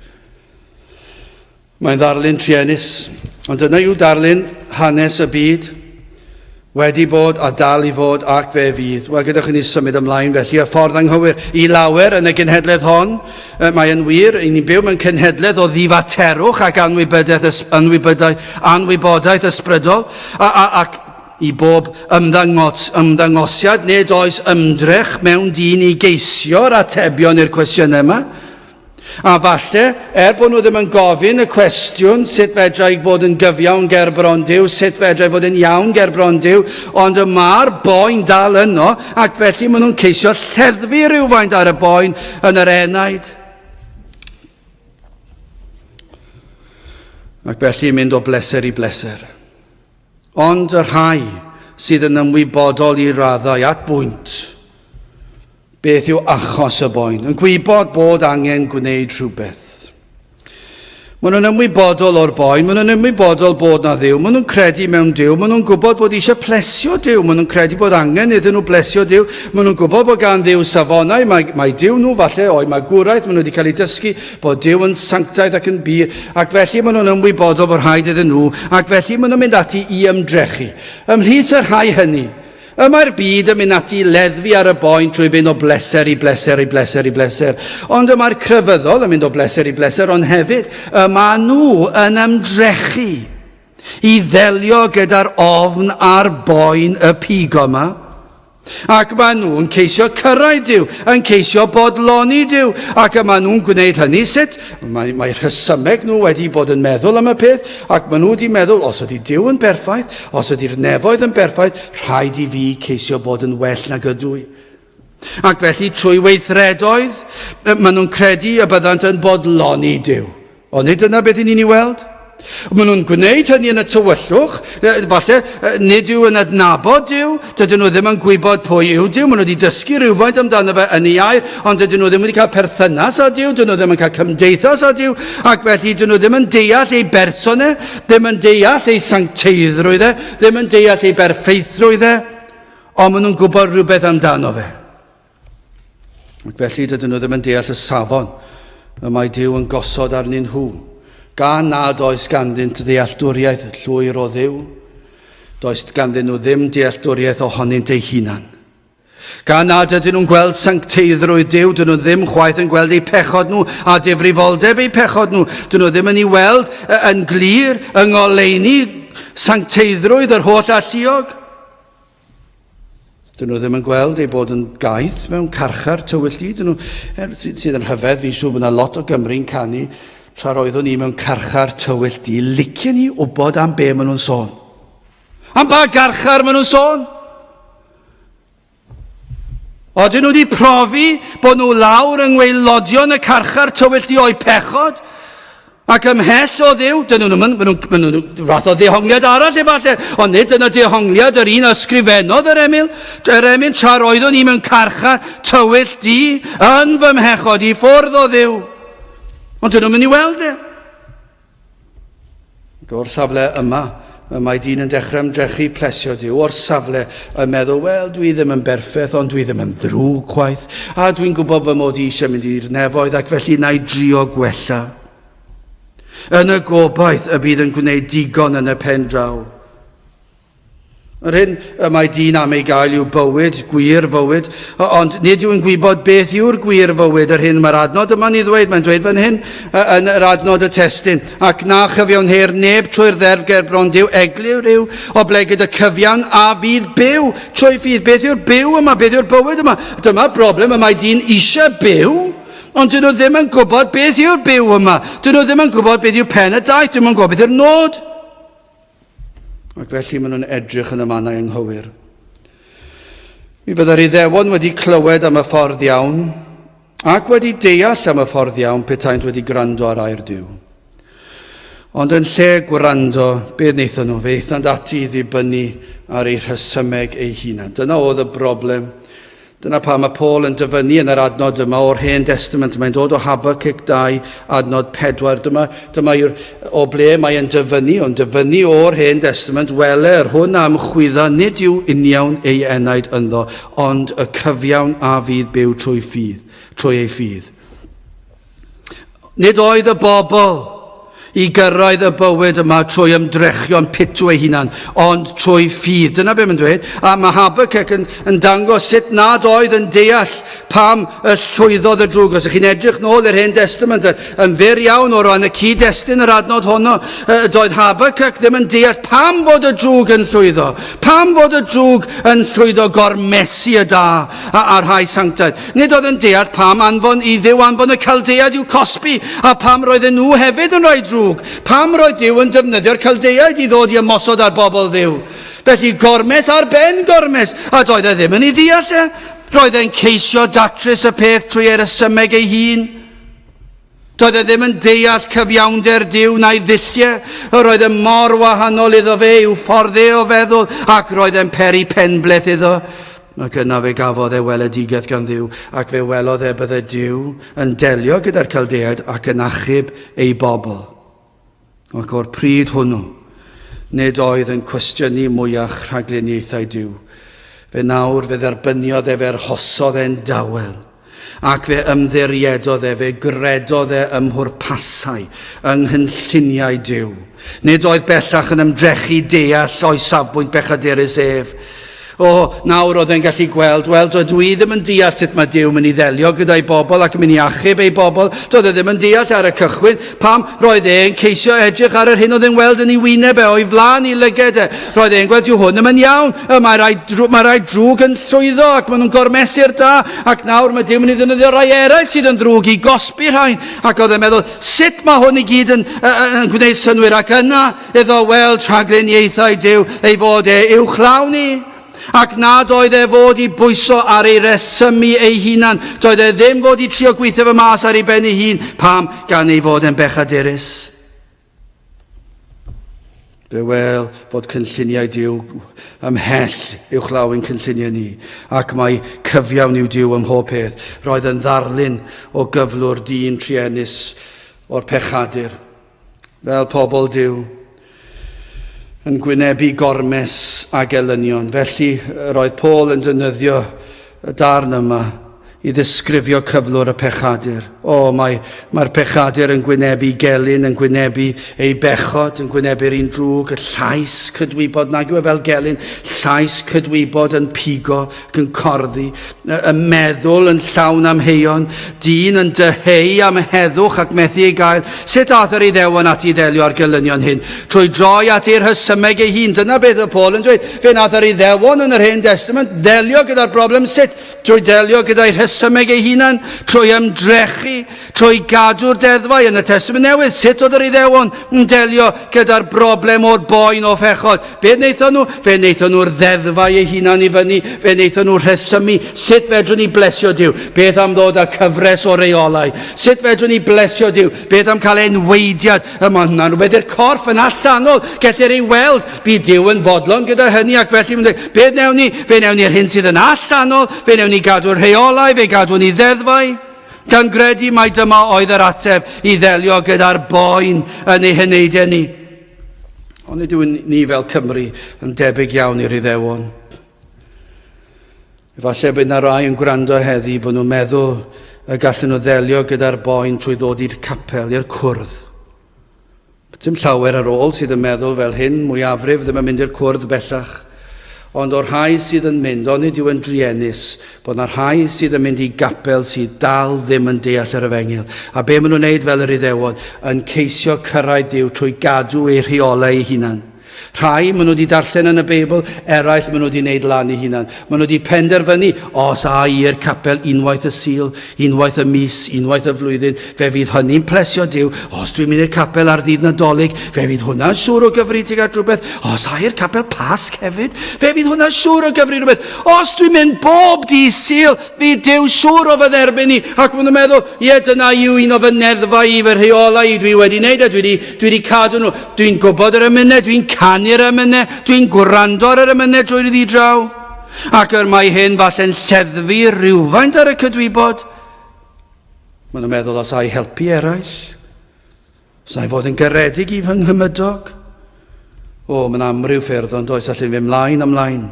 Mae'n ddarlun truenus, ond dyna yw darlun hanes y byd. Wedi bod a dal i fod ac fe fydd. Wel, gadewch i ni symud ymlaen felly, y ffordd anghywir i lawer yn y genhedlaeth hon. Mae yn wir, i ni'n byw mewn cenhedlaeth o ddifaterwch ac anwybodaeth, anwybodaeth, anwybodaeth ysbrydol, a, a, ac i bob ymddangos, ymddangosiad, nid oes ymdrech mewn dyn i geisio'r atebion i'r cwestiynau yma. A falle, er bod nhw ddim yn gofyn y cwestiwn sut fedra i fod yn gyfiawn ger bron Duw, sut fedra i fod yn iawn ger bron Duw, ond y mae'r boen dal yno, ac felly maen nhw'n ceisio lleddfu rhywfaint ar y boen yn yr enaid. Ac felly mynd o bleser i bleser. Ond y rhai sydd yn ymwybodol i raddau at bwynt beth yw achos y boen, yn gwybod bod angen gwneud rhywbeth. Maen nhw'n ymwybodol o'r boen, maen nhw'n ymwybodol bod na Dduw, maen nhw'n credu mewn Duw, maen nhw'n gwybod bod eisiau plesio Duw, maen nhw'n credu bod angen iddyn nhw blesio Duw, maen nhw'n gwybod bod gan Dduw safonau, mae, mae Duw nhw falle o'i magwraeth, maen nhw wedi cael eu dysgu bod Duw yn sanctaidd ac yn bur, ac felly maen nhw'n ymwybodol bod rhaid iddyn nhw, ac felly maen nhw'n mynd ati i ymdrechu. Ymhlith y rhai hynny, Y mae'r byd yn mynd ati i leddfu ar y boen trwy fynd o bleser i bleser i bleser i bleser. Ond y mae'r crefyddol yn mynd o bleser i bleser, ond hefyd y mae nhw yn ymdrechu i ddelio gyda'r ofn a'r boen y pigo yma. Ac maen nhw'n ceisio cyrraedd Duw, yn ceisio bodloni Duw, ac y maen nhw'n gwneud hynny sut? Mae, mae rhesymeg nhw wedi bod yn meddwl am y peth, ac maen nhw wedi meddwl, os ydy Duw yn berffaith, os ydy'r nefoedd yn berffaith, rhaid i fi ceisio bod yn well nag ydw i. Ac felly, trwy weithredoedd, maen nhw'n credu y byddant yn bodloni Duw. Ond nid dyna beth i ni'n ei weld. Maen nhw'n gwneud hynny yn y tywyllwch, falle nid yw yn adnabod Duw, dydyn nhw ddim yn gwybod pwy yw Duw, maen nhw wedi dysgu rhywfaint amdano fe yn ei air, ond dydyn nhw ddim wedi cael perthynas â Duw, dydyn nhw ddim yn cael cymdeithas â Duw, ac felly dydyn nhw ddim yn deall ei berson e, ddim yn deall ei sancteiddrwydd e, ddim yn deall ei berffeithrwydd e, ond maen nhw'n gwybod rhywbeth amdano fe. Ac felly dydyn nhw ddim yn deall y safon y mae Duw yn gosod arnyn nhw, gan nad oes ganddynt ddealltwriaeth llwyr o Dduw, does ganddyn nhw ddim dealltwriaeth ohonynt eu hunan. Gan nad ydyn nhw'n gweld sancteiddrwydd Duw, dyn nhw ddim chwaith yn gweld eu pechod nhw a difrifoldeb eu pechod nhw. Dyn nhw ddim yn ei weld yn glir yng ngoleuni sancteiddrwydd yr holl alluog. Dyn nhw ddim yn gweld ei bod yn gaeth mewn carchar tywyll du. Dyn nhw, er, sydd yn rhyfedd, fi'n siŵr bod yna lot o Gymru'n canu tra'r oeddwn i mewn carchar tywyll du. Licien i wybod am be maen nhw'n sôn. Am ba garchar maen nhw'n sôn? Odyn nhw wedi profi bod nhw lawr yng ngwaelodion y carchar tywyll du o'u pechod? Ac ymhell o Dduw, dyn nhw'n mynd, maen nhw'n nhw, fath o ddehongliad arall efallai, ond nid yna dehongliad yr un a ysgrifennodd yr emyn, yr emyn tra'r oeddwn i mewn carchar tywyll du yn fy mhechod i ffwrdd o Dduw. Ond dyn nhw'n mynd i weld e. Ac o'r safle yma, y mae dyn yn dechrau ymdrechu plesio Duw, o'r safle yn meddwl, wel, dwi ddim yn berffaith, ond dwi ddim yn ddrwg chwaith, a dwi'n gwybod fy mod i eisiau mynd i'r nefoedd, ac felly na i drio gwella. Yn y gobaith y bydd yn gwneud digon yn y pen draw. Yr hyn y mae dyn am ei gael yw bywyd, gwir fywyd, ond nid yw'n gwybod beth yw'r gwir fywyd, yr hyn mae'r adnod yma'n ei ddweud, mae'n dweud fan hyn yn yr adnod y testun, ac na chyfiawnheir neb trwy'r dderf ger bron Duw, eglur yw, oblegid y cyfiawn a fydd byw trwy ffydd. Beth yw'r byw yma? Beth yw'r bywyd yma? Dyma'r broblem, y mae dyn eisiau byw, ond dyn nhw ddim yn gwybod beth yw'r byw yma. Dyn nhw ddim yn gwybod beth yw pen y daith, dyn nhw'n gwybod beth yw'r nod. Ac felly maen nhw'n edrych yn y mannau anghywir. Mi fyddai'r Iddewon wedi clywed am y ffordd iawn ac wedi deall am y ffordd iawn petaent wedi gwrando ar air Duw. Ond yn lle gwrando, beth wnaethon nhw? Fe aethant ati i ddibynnu ar eu rhesymeg eu hunan. Dyna oedd y broblem. Dyna pam mae Paul yn dyfynnu yn yr adnod yma o'r Hen Destament. Mae'n dod o Habacuc 2, adnod 4. Dyma, dyma yw'r, o ble mae'n dyfynnu, ond dyfynnu o'r Hen Destament, wele yr hwn am chwydda, nid yw uniawn ei enaid ynddo, ond y cyfiawn a fydd byw trwy ffydd, trwy ei ffydd. Nid oedd y bobl i gyrraedd y bywyd yma trwy ymdrechion pitw ei hunan, ond trwy ffydd. Dyna beth mae'n dweud. A mae Habakkuk yn, yn dangos sut nad oedd yn deall pam y llwyddodd y drwg. Os ydych chi'n edrych nôl i'r Hen Testament, yn fyr iawn o ran y cyd-destun yr adnod honno, doedd Habakkuk ddim yn deall pam fod y drwg yn llwyddo, pam fod y drwg yn llwyddo gormesu y da a'r rhai sanctaidd. Nid oedd yn deall pam anfon i Dduw anfon y Chaldeaid i'w cosbi, a pam roedden nhw hefyd yn rhai drwg. Pam roedd Duw yn defnyddio'r Chaldeaid i ddod i ymosod ar bobl Dduw. Felly gormes ar ben gormes, a doedd e ddim yn ei ddeall e. Roedd e'n ceisio datrys y peth trwy ei resymeg ei hun. Doedd e ddim yn deall cyfiawnder Duw na'i ddulliau. Yr oedd e mor wahanol iddo fe i'w ffordd e o feddwl, ac roedd e'n peri penbleth iddo. Ac yna fe gafodd e weledigaeth gan Dduw, ac fe welodd e bydde Duw yn delio gyda'r Caldeaid ac yn achub ei bobl. Ac o'r pryd hwnnw, nid oedd yn cwestiynu mwyach rhagluniaethau Duw. Fe nawr fe dderbyniodd e fe arhosodd e'n dawel. Ac fe ymddiriedodd e, fe gredodd e ym mhwrpasau, yng nghynlluniau Duw. Nid oedd bellach yn ymdrechu deall o'i safbwynt bechadurus ef. O, nawr oedd e'n gallu gweld, wel, dydw i ddim yn deall sut mae Duw mynd i ddelio gyda'i bobl ac yn mynd i achub ei bobl. Doedd e ddim yn deall ar y cychwyn pam roedd e'n ceisio edrych ar yr hyn oedd e'n weld yn ei wyneb e, o'i flaen i lyged e. Roedd e'n gweld, dyw hwn ddim yn iawn, y mae rai, drw, mae rai drwg yn llwyddo ac maen nhw'n gormesu'r da, ac nawr mae Duw mynd i ddefnyddio rai eraill sydd yn ddrwg i gosbi rhain. Ac oedd e'n meddwl, sut mae hwn i gyd yn, yn, yn gwneud synnwyr? Ac yna iddo weld rhagluniaethau Duw, ei fod e uwchlaw ni, ac nad oedd e fod i bwyso ar ei resymu ei hunan. Doedd e ddim fod i trio gweithio fe mas ar ei ben ei hun, pam? Gan ei fod e'n bechadurus. Fe wel fod cynlluniau Duw ymhell uwchlaw ein cynlluniau ni, ac mae cyfiawn yw Duw ym mhob peth. Roedd yn ddarlun o gyflwr dyn truenus o'r pechadur. Fel pobl Duw, yn gwynebu gormes a gelynion. Felly, roedd Paul yn defnyddio y darn yma i ddisgrifio cyflwr y pechadur. O, mae, mae'r pechadur yn gwynebu gelyn, yn gwynebu ei bechod, yn gwynebu'r un drwg, y llais cydwybod, nag yw e fel gelyn, llais cydwybod yn pigo ac yn corddi, y meddwl yn llawn amheuon, dyn yn dyheu am heddwch ac methu ei gael. Sut ath yr Iddewon ati i ddelio â'r gelynion hyn? Trwy droi at ei rhesymeg ei hun. Dyna beth oedd Paul yn dweud. Fe nath yr Iddewon yn yr Hen Testament ddelio gyda'r broblem sut? Trwy delio gyda'i rhesymeg ei hunan, trwy ymdrechu, trwy gadw'r deddfau yn y Testament Newydd. Sut oedd yr Iddewon yn delio gyda'r broblem o'r boen o phechod? Be wnaethon nhw? Fe wnaethon nhw'r ddeddfau eu hunan i fyny, fe wnaethon nhw rhesymu sut fedrwn ni blesio Duw. Beth am ddod â cyfres o reolau? Sut fedrwn ni blesio Duw? Beth am cael enweidiad? Y mae hwnna'n rhywbeth i'r corff yn allanol, gellir ei weld. Bydd Duw yn fodlon gyda hynny ac felly mae'n dweud, beth wnewn ni? Fe wnewn ni'r hyn sydd yn allanol, fe wnewn ni gadw'r rheolau, fe gadwn ni ddeddfau. Gan gredu mai dyma oedd yr ateb i ddelio gyda'r boen yn ei heneidiau ni. Ond nid yw ni fel Cymru yn debyg iawn i'r Iddewon. Efallai bydd na rai yn gwrando heddi bod nhw'n meddwl y gallen nhw ddelio gyda'r boen trwy ddod i'r capel, i'r cwrdd. Dim llawer ar ôl sydd yn meddwl fel hyn, mwyafrif ddim yn mynd i'r cwrdd bellach. Ond o'r rhai sydd yn mynd, onid yw yn druenus bod na rhai sydd yn mynd i gapel sydd dal ddim yn deall yr efengyl. A be maen nhw'n wneud fel yr Iddewon? Yn ceisio cyrraedd Duw trwy gadw eu rheolau eu hunan. Rhai maen nhw wedi darllen yn y Beibl, eraill maen nhw wedi wneud lan eu hunan. Maen nhw wedi penderfynu, os a i i'r capel unwaith y Sul, unwaith y mis, unwaith y flwyddyn, fe fydd hynny'n plesio Duw. Os dwi'n mynd i'r capel ar ddydd Nadolig, fe fydd hwnna'n siŵr o gyfri tuag at rhywbeth. Os a i'r capel Pasg hefyd, fe fydd hwnna'n siŵr o gyfri rhywbeth. Os dwi'n mynd bob dydd Sul, Fydd Duw siŵr o fy dderbyn i. Ac maen nhw'n meddwl, ie, dyna yw un o fy neddfau i, fy rheolau i, dwi wedi wneud e, dwi wedi, dwi wedi cadw nhw. Dwi'n gwybod yr emynau, dwi'n canu'r emynau, dwi'n gwrando ar yr emynau drwy'r ddi draw. Ac yr mae hyn falle'n lleddfu rhywfaint ar y cydwybod. Maen nhw'n meddwl os ai helpu eraill, Os na i fod yn garedig i fy nghymydog? O, mae'n amryw ffyrdd ond oes allan fi mlaen a mlaen.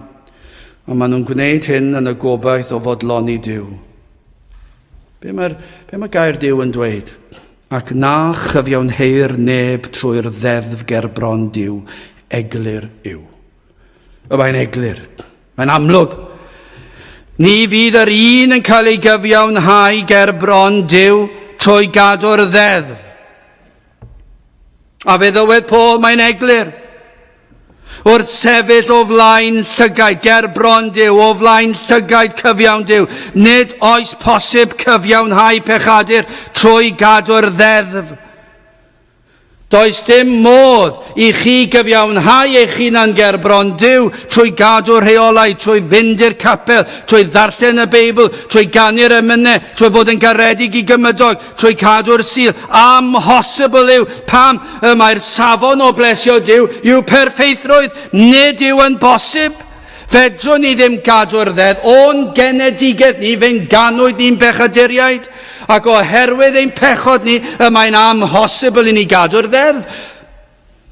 Ond maen nhw'n gwneud hyn yn y gobaith o fodloni Duw. Be mae'r be mae gair Duw yn dweud? Ac na chyfiawnheir neb trwy'r ddeddf gerbron Duw, eglur yw. Y mae'n eglur. Mae'n amlwg. Ni fydd yr un yn cael ei gyfiawnhau ger bron Duw trwy gadw'r ddeddf. A fe ddywed Paul, mae'n eglur. Wrth sefyll o flaen llygaid ger bron Duw, o flaen llygaid cyfiawn Duw, nid oes posib cyfiawnhau pechadur trwy gadw'r ddeddf. Does dim modd i chi gyfiawnhau eich hunan ger bron Duw trwy gadw rheolau, trwy fynd i'r capel, trwy ddarllen y Beibl, trwy ganu'r emynau, trwy fod yn garedig i gymydog, trwy cadw'r Sul. Amhosibl yw. Pam? Y mae'r safon o blesio Duw yw perffeithrwydd. Nid yw yn bosib. Fedrwn ni ddim gadw'r ddeddf o'n genedigaeth ni, fe'n ganwyd ni'n bechaduriaid, ac oherwydd ein pechod ni, y mae'n amhosibl i ni gadw'r ddeddf.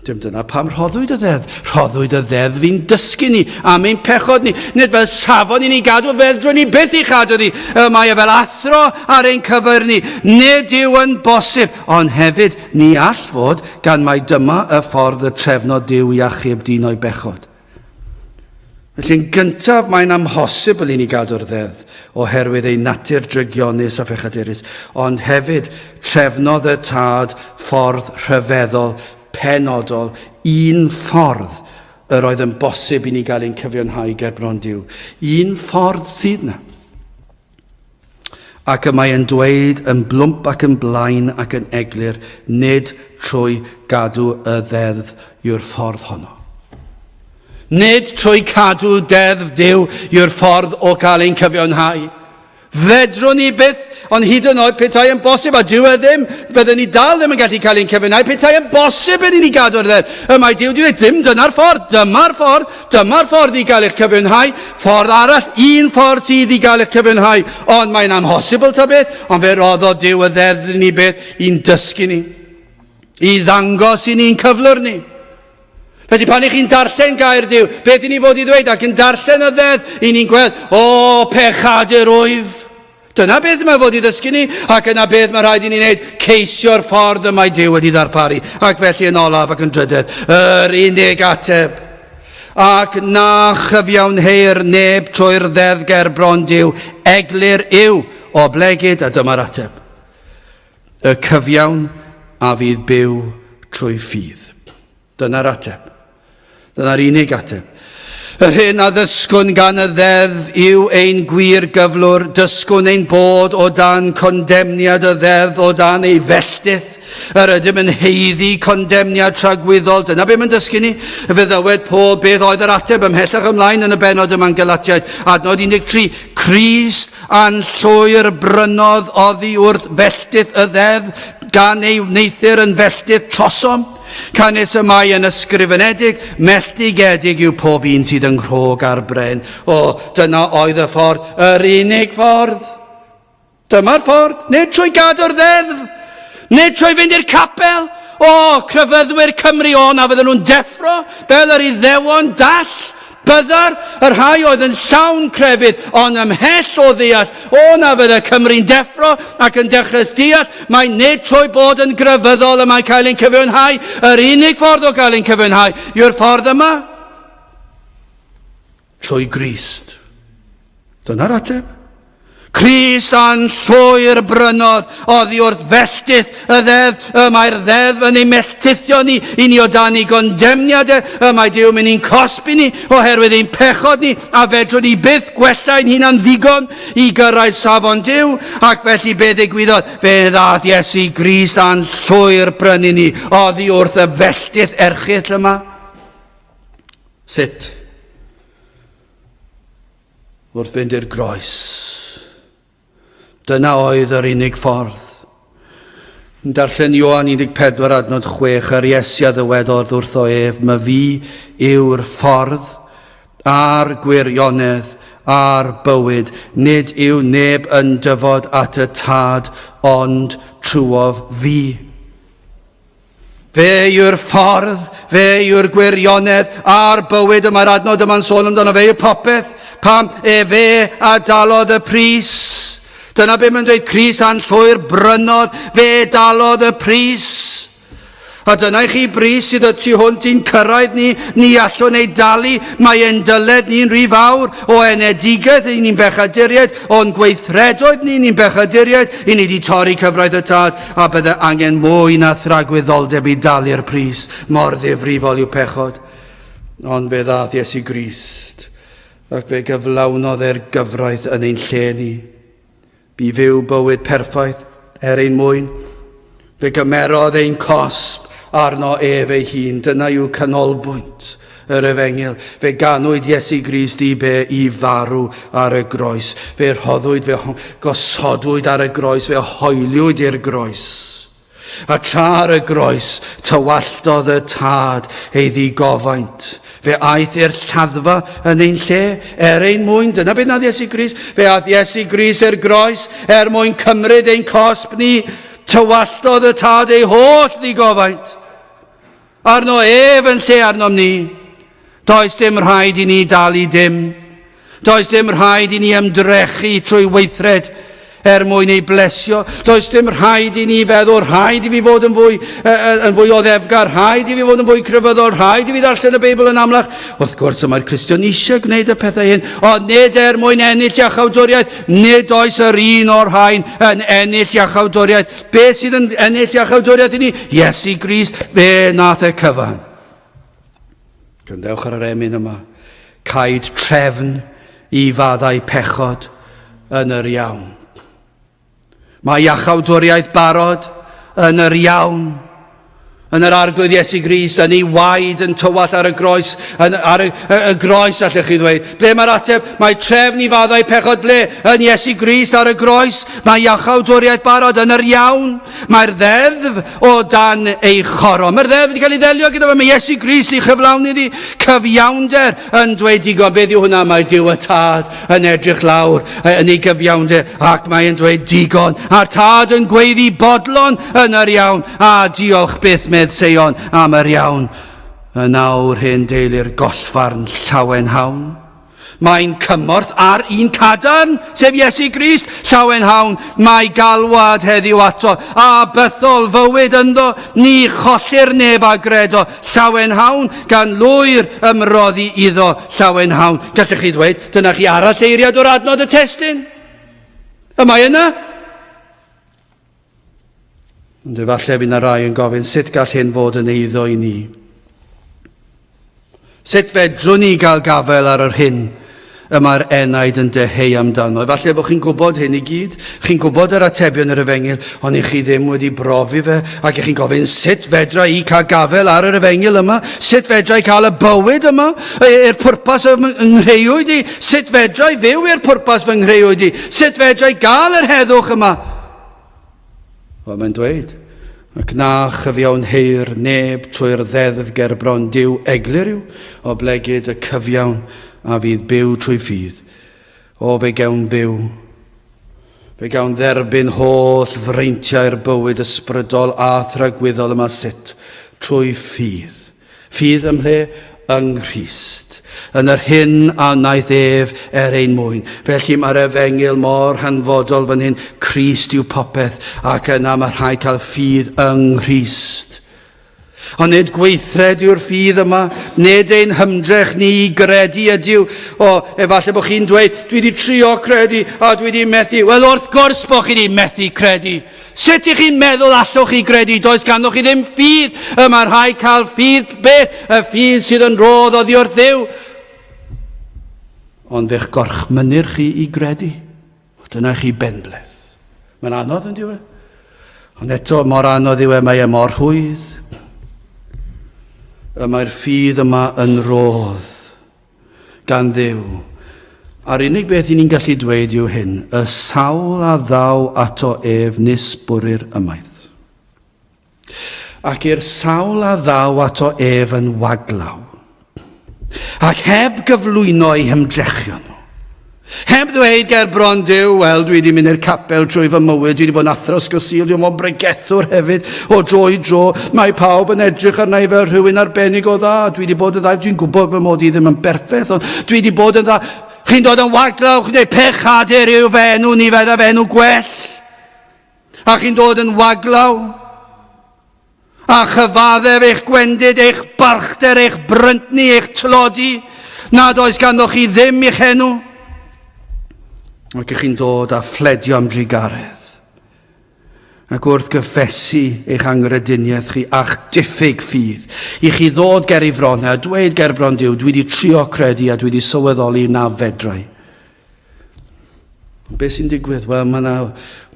Dim dyna pam rhoddwyd y ddeddf. Rhoddwyd y ddeddf i'n dysgu ni am ein pechod ni. Nid fel safon i ni gadw, fedrwn ni byth i chadw ni. Y mae e fel athro ar ein cyfer ni. Nid yw yn bosib, ond hefyd ni all fod gan mai dyma y ffordd y trefnodd Duw i achub dyn o'i bechod. Felly yn gyntaf mae'n amhosibl i ni gadw'r ddeddf oherwydd ei natur drygionus a phechadurus, ond hefyd trefnodd y Tad ffordd rhyfeddol, penodol, un ffordd yr oedd yn bosib i ni gael ein cyfiawnhau gerbron Duw. Un ffordd sydd 'na. Ac y mae e'n dweud yn blwmp ac yn blaen ac yn eglur, nid trwy gadw y ddeddf yw'r ffordd honno. Nid trwy cadw deddf Duw yw'r ffordd o gael ein cyfiawnhau. Fedrwn ni byth, ond hyd yn oed petai yn bosib, a dyw e ddim, byddwn ni dal ddim yn gallu cael ein cyfiawnhau, petai yn bosib i ni gadw'r ddeddf. Y mae Duw wedi dweud, ddim dyna'r ffordd, dyma'r ffordd, Dyma'r ffordd i gael eich cyfiawnhau, ffordd arall, un ffordd sydd i gael eich cyfiawnhau, ond mae'n amhosibl ta beth, ond fe roddodd Duw y ddeddf i ni beth, i'n dysgu ni, i ddangos i ni'n cyflwr ni. Felly pan i chi'n darllen gair Duw, beth i ni fod i ddweud ac yn darllen y ddeddf, i ni'n gweld, o, pechadur wyf. Dyna beth mae fod i ddysgu ni, ac yna beth mae rhaid i ni wneud, ceisio'r ffordd y mae Duw wedi ddarparu. Ac felly yn olaf ac yn drydedd, yr unig ateb. Ac na chyfiawnheir neb trwy'r ddeddf ger bron Duw, eglur yw, oblegid, a dyma'r ateb. Y cyfiawn a fydd byw trwy ffydd. Dyna'r ateb. Dyna'r unig ateb. Yr hyn a ddysgwn gan y ddeddf yw ein gwir gyflwr, dysgwn ein bod o dan condemniad y ddeddf, o dan ei felltith. Yr ydym yn haeddu condemniad tragwyddol. Dyna beth mae'n dysgu ni. Fe ddywed Paul beth oedd yr ateb ymhellach ymlaen yn y bennod yma'n Galatiaid. Adnod 13, Crist a'n llwyr brynodd oddi wrth felltith y ddeddf, gan ei wneuthur yn felltith trosom. Canys y mae yn ysgrifenedig, melltigedig yw pob un sydd yng nghrog ar bren. O, dyna oedd y ffordd, yr unig ffordd. Dyma'r ffordd, nid trwy gadw'r ddeddf, nid trwy fynd i'r capel. O, crefyddwyr Cymru, o, na fydden nhw'n deffro fel yr Iddewon dall. Byddar y rhai oedd yn llawn crefydd, ond ymhell o ddeall, o na fydde Cymru'n deffro ac yn dechrau deall mai nid trwy bod yn grefyddol y mae cael ein cyfiawnhau, yr unig ffordd o gael ein cyfiawnhau yw'r ffordd yma, trwy Grist. Dyna'r ateb. Crist a'n llwyr brynodd oddi wrth felltith y ddeddf, y mae'r ddeddf yn ei melltithio ni, i ni o dan ei gondemniad e, y mae Duw mynd i'n cosbi ni oherwydd ein pechod ni, a fedrwn ni byth gwella ein hunan ddigon i gyrraedd safon Duw, ac felly be ddigwyddodd? Fe ddaeth Iesu Grist a'n llwyr brynu ni oddi wrth y felltith erchyll yma. Sut? Wrth fynd i'r groes. Dyna oedd yr unig ffordd. Yn darllen Ioan 14 adnod 6, yr Iesu a ddywedodd wrtho ef, My fi yw'r ffordd a'r gwirionedd a'r bywyd. Nid yw neb yn dyfod at y Tad ond trwof fi. Fe yw'r ffordd, fe yw'r gwirionedd a'r bywyd y mae'r adnod yma'n sôn amdano. Fe yw popeth. Pam? Efe a dalodd y pris. Dyna be mae'n dweud, Crist a'n llwyr brynodd, fe dalodd y pris. A dyna i chi bris sydd y tu hwnt i'n cyrraedd ni, ni allwn ei dalu, mae ein dyled ni'n rhy fawr, o enedigaeth i ni'n bechaduriaid, o'n gweithredoedd ni ni'n bechaduriaid, i ni wedi torri cyfraith y tad, A bydde angen mwy na thragwyddoldeb i dalu'r pris, mor ddifrifol yw pechod. Ond fe ddaeth Iesu Grist, ac fe gyflawnodd e'r gyfraith yn ein lle ni. Bu fyw bywyd perffaith er ein mwyn. Fe gymerodd ein cosb arno ef ei hun. Dyna yw canolbwynt yr efengyl. Fe ganwyd Iesu Grist i be i farw ar y groes. Fe rhoddwyd, fe gosodwyd ar y groes, fe hoeliwyd i'r groes. A tra ar y groes, tywalltodd y tad ei ddigofaint. Fe aeth i'r lladdfa yn ein lle, er ein mwyn. Dyna beth nath Iesu Grist. Fe aeth Iesu Grist i'r groes er mwyn cymryd ein cosb ni. Tywalltodd y tad ei holl ddigofaint. Arno ef yn lle arnom ni. Does dim rhaid i ni dalu dim. Does dim rhaid i ni ymdrechu trwy weithred er mwyn ei blesio. Does dim rhaid i ni feddwl, rhaid i fi fod yn fwy, yn fwy oddefgar, rhaid i fi fod yn fwy crefyddol, rhaid i fi ddarllen y Beibl yn amlach. Wrth gwrs, y mae'r Cristion eisiau gwneud y pethau hyn, ond nid er mwyn ennill iachawdwriaeth. Nid oes yr un o'r rhain yn ennill iachawdwriaeth. Be sydd yn ennill iachawdwriaeth i ni? Iesu Grist, fe nath e cyfan. Gwrandewch ar yr emyn yma. Caed trefn i faddau pechod yn yr iawn. Mae iachawdwriaeth barod yn yr iawn. Yn yr Arglwydd Iesu Grist, yn ei waed yn tywallt ar y groes, yn, ar y, y, y groes allech chi ddweud. Ble mae'r ateb? Mae trefn i faddau pechod ble? Yn Iesu Grist ar y groes. Mae iachawdwriaeth barod yn yr iawn. Mae'r ddeddf o dan ei choron. Mae'r ddeddf wedi cael ei ddelio gyda fe. Mae Iesu Grist i chyflawni iddi. Cyfiawnder yn dweud digon. Beth yw hwnna? Mae Duw y Tad yn edrych lawr yn ei gyfiawnder ac mae'n dweud digon. A'r Tad yn gweiddi bodlon yn yr iawn. A diolch byth, medd Seion, am yr iawn. Yn awr hen deulu'r gollfarn llawen hawn. Mae'n cymorth ar un cadarn, sef Iesu Grist, llawenhawn, mae galwad heddiw ato, a bythol fywyd ynddo, ni chollir neb a gredo, llawenhawn, gan lwyr ymroddi iddo, llawenhawn. Gallech chi ddweud, dyna chi arall eiriad o'r adnod y testun. Y mae yna. Ond efallai bydd yna rai yn gofyn sut gall hyn fod yn eiddo i ni. Sut fedrwn ni gael gafael ar yr hyn y mae'r enaid yn dyheu amdano? Efallai bod chi'n gwybod hyn i gyd, chi'n gwybod yr atebion yr efengyl, ond i chi ddim wedi brofi fe, ac i chi'n gofyn sut fedra i cael gafael ar yr efengyl yma? Sut fedra i cael y bywyd yma? I'r pwrpas y nghreuwyd i? Sut fedra i fyw i'r pwrpas fy nghreuwyd i? Sut fedra i gael yr heddwch yma? Wel, mae'n dweud, ac na chyfiawnheir neb trwy'r ddeddf gerbron Duw eglur yw, oblegid y cyfiawn a fydd byw trwy ffydd. O, fe gewn fyw. Fe gawn dderbyn holl freintiau'r bywyd ysbrydol a thragwyddol yma sut? Trwy ffydd. Ffydd ym mhle? Yng Nghrist. Yn yr hyn a wnaeth ef er ein mwyn. Felly mae'r efengyl mor hanfodol fan hyn. Crist yw popeth, ac yna mae rhaid cael ffydd yng Nghrist. Ond nid gweithred yw'r ffydd yma, nid ein hymdrech ni i gredu ydyw. O, efallai bod chi'n dweud, dwi wedi trio credu a dwi wedi methu. Wel, wrth gwrs bod chi wedi methu credu. Sut ych chi'n meddwl allwch chi gredu? Does ganddoch chi ddim ffydd. Y mae rhaid cael ffydd beth? Y ffydd sydd yn rhodd oddi wrth Dduw. Ond fe'ch gorchmynir chi i gredu. Dyna chi benbleth. Mae'n anodd yn diwe. Ond eto, mor anodd yw e, mae e mor rhwydd. Y mae'r ffydd yma yn rhodd gan Dduw. A'r unig beth i ni'n gallu dweud yw hyn, y sawl a ddaw ato ef nis bwrir ymaith. Ac i'r sawl a ddaw ato ef yn waglaw, ac heb gyflwyno eu hymdrechion nhw, Heb ddweud ger bron Duw, wel, dwi wedi mynd i'r capel trwy fy mywyd, dwi wedi bod yn athro ysgol Sul, dwi'n bod yn bregethwr hefyd, o dro i dro, mae pawb yn edrych arna i fel rhywun arbennig o dda, dwi wedi bod yn dda, dwi'n gwybod fy mod i ddim yn berffaith, ond dwi wedi bod yn dda. Chi'n dod yn waglaw, chi'n dweud pechadur yw fy enw, ni fedda fy enw gwell. A chi'n dod yn waglaw. A chyfaddef eich gwendid, eich balchder, eich bryntni, eich tlodi, nad oes ganddoch chi ddim i'ch enw. Ac ych chi'n dod a phledio am drugaredd. Ac wrth gyffesu eich angrediniaeth chi a'ch diffyg ffydd, i chi ddod ger ei fron a dweud ger bron Duw, dwi wedi trio credu a dwi wedi sylweddoli na fedrai. Ond beth sy'n digwydd? Wel, mae yna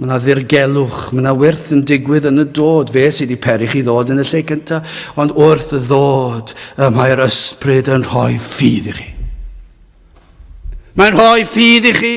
ma na ddirgelwch, mae yna wyrth yn digwydd yn y dod. Fe sydd wedi peri chi ddod yn y lle cyntaf. Ond wrth ddod, y mae'r ysbryd yn rhoi ffydd i chi. Mae'n rhoi ffydd i chi.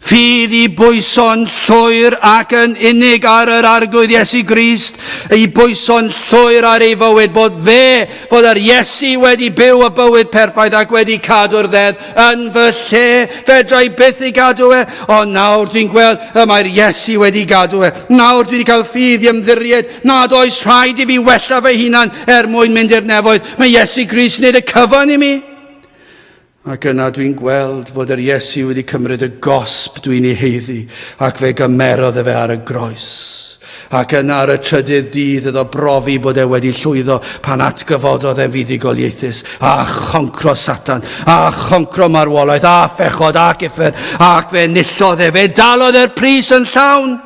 Ffydd i bwyso'n llwyr ac yn unig ar yr Arglwydd Iesu Grist, i bwyso'n llwyr ar ei fywyd, bod fe, bod yr Iesu wedi byw y bywyd perffaith ac wedi cadw'r ddeddf yn fy lle. Fedra i byth ei gadw e, ond nawr dwi'n gweld y mae'r Iesu wedi gadw e. Nawr dwi wedi cael ffydd i ymddiried nad oes rhaid i fi wella fy hunan er mwyn mynd i'r nefoedd. Mae Iesu Grist wneud y cyfan i mi. Ac yna dwi'n gweld fod yr Iesu wedi cymryd y gosb dwi'n ei haeddu, ac fe gymerodd e fe ar y groes. Ac yna ar y trydydd dydd iddo brofi bod e wedi llwyddo pan atgyfododd e'n fuddugoliaethus, a choncro Satan, a choncro marwolaeth, a phechod, ac uffern, ac fe enillodd e, fe dalodd e'r pris yn llawn.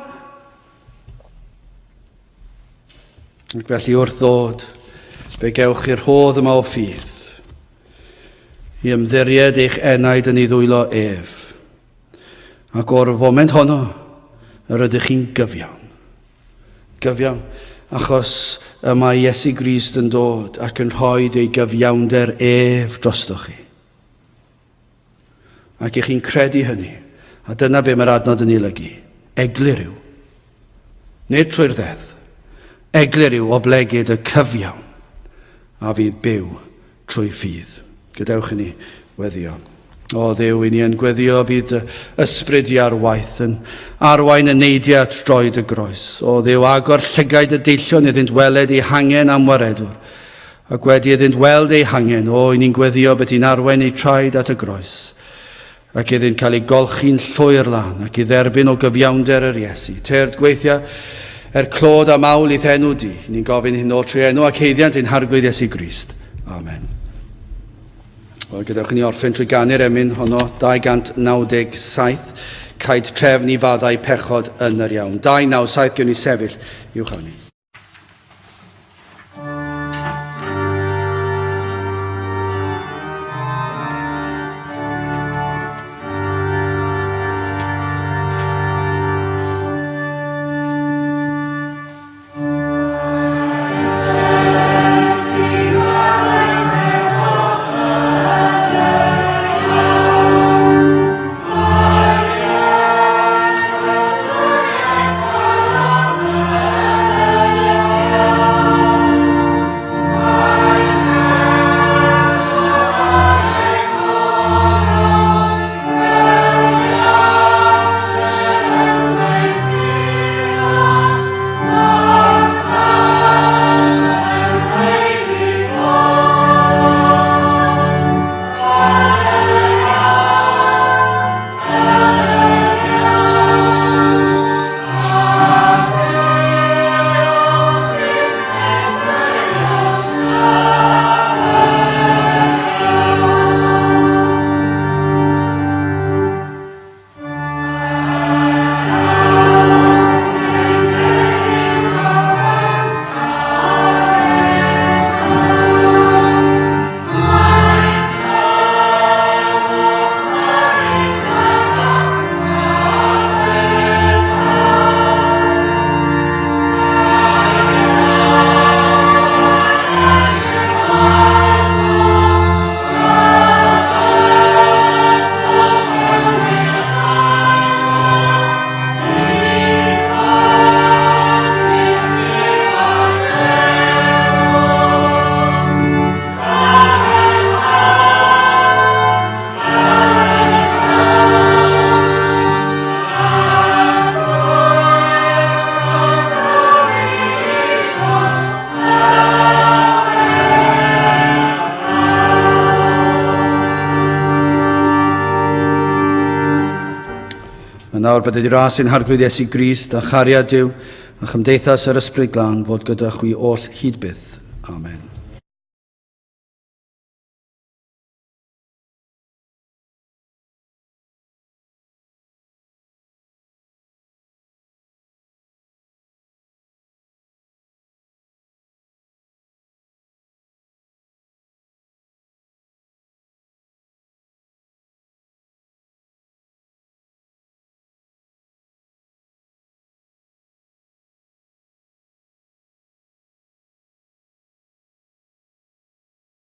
Ac felly wrth ddod, fe gewch chi'r rhodd yma o ffydd, i ymddiried eich enaid yn ei ddwylo ef. Ac o'r foment honno, yr ydych chi'n gyfiawn. Gyfiawn, achos y mae Iesu Grist yn dod ac yn rhoi ei gyfiawnder ef drostoch chi. Ac i chi'n credu hynny, a dyna be mae'r adnod yn ei olygu, eglur yw, nid trwy'r ddeddf, eglur yw oblegid y cyfiawn a fydd byw trwy ffydd. Gadewch i ni weddio. O Dduw, i ni yn gweddio bydd dy ysbryd i ar waith yn arwain y neidiau at droed y groes. O Dduw, agor llygaid y deillion iddynt weled eu hangen am waredwr. Ac wedi iddynt weld eu hangen, o, i ni'n gweddio beth i'n arwain eu traed at y groes, ac iddynt cael eu golchi'n llwyr lan, ac i dderbyn o gyfiawnder yr Iesu. Tyrd gweithia er clod a mawl i'th enw di. I ni'n gofyn hyn oll trwy enw ac haeddiant ein Harglwydd Iesu Grist. Amen. Wel, gadewch i ni orffen trwy ganu'r emyn honno, 297, caed trefn i faddau pechod yn yr iawn. 297, gewn ni sefyll i'w chanu. A nawr bydded i ras ein Harglwydd Iesu Grist a chariad Duw a chymdeithas yr Ysbryd Glân fod gyda chwi oll hyd byth. Amen.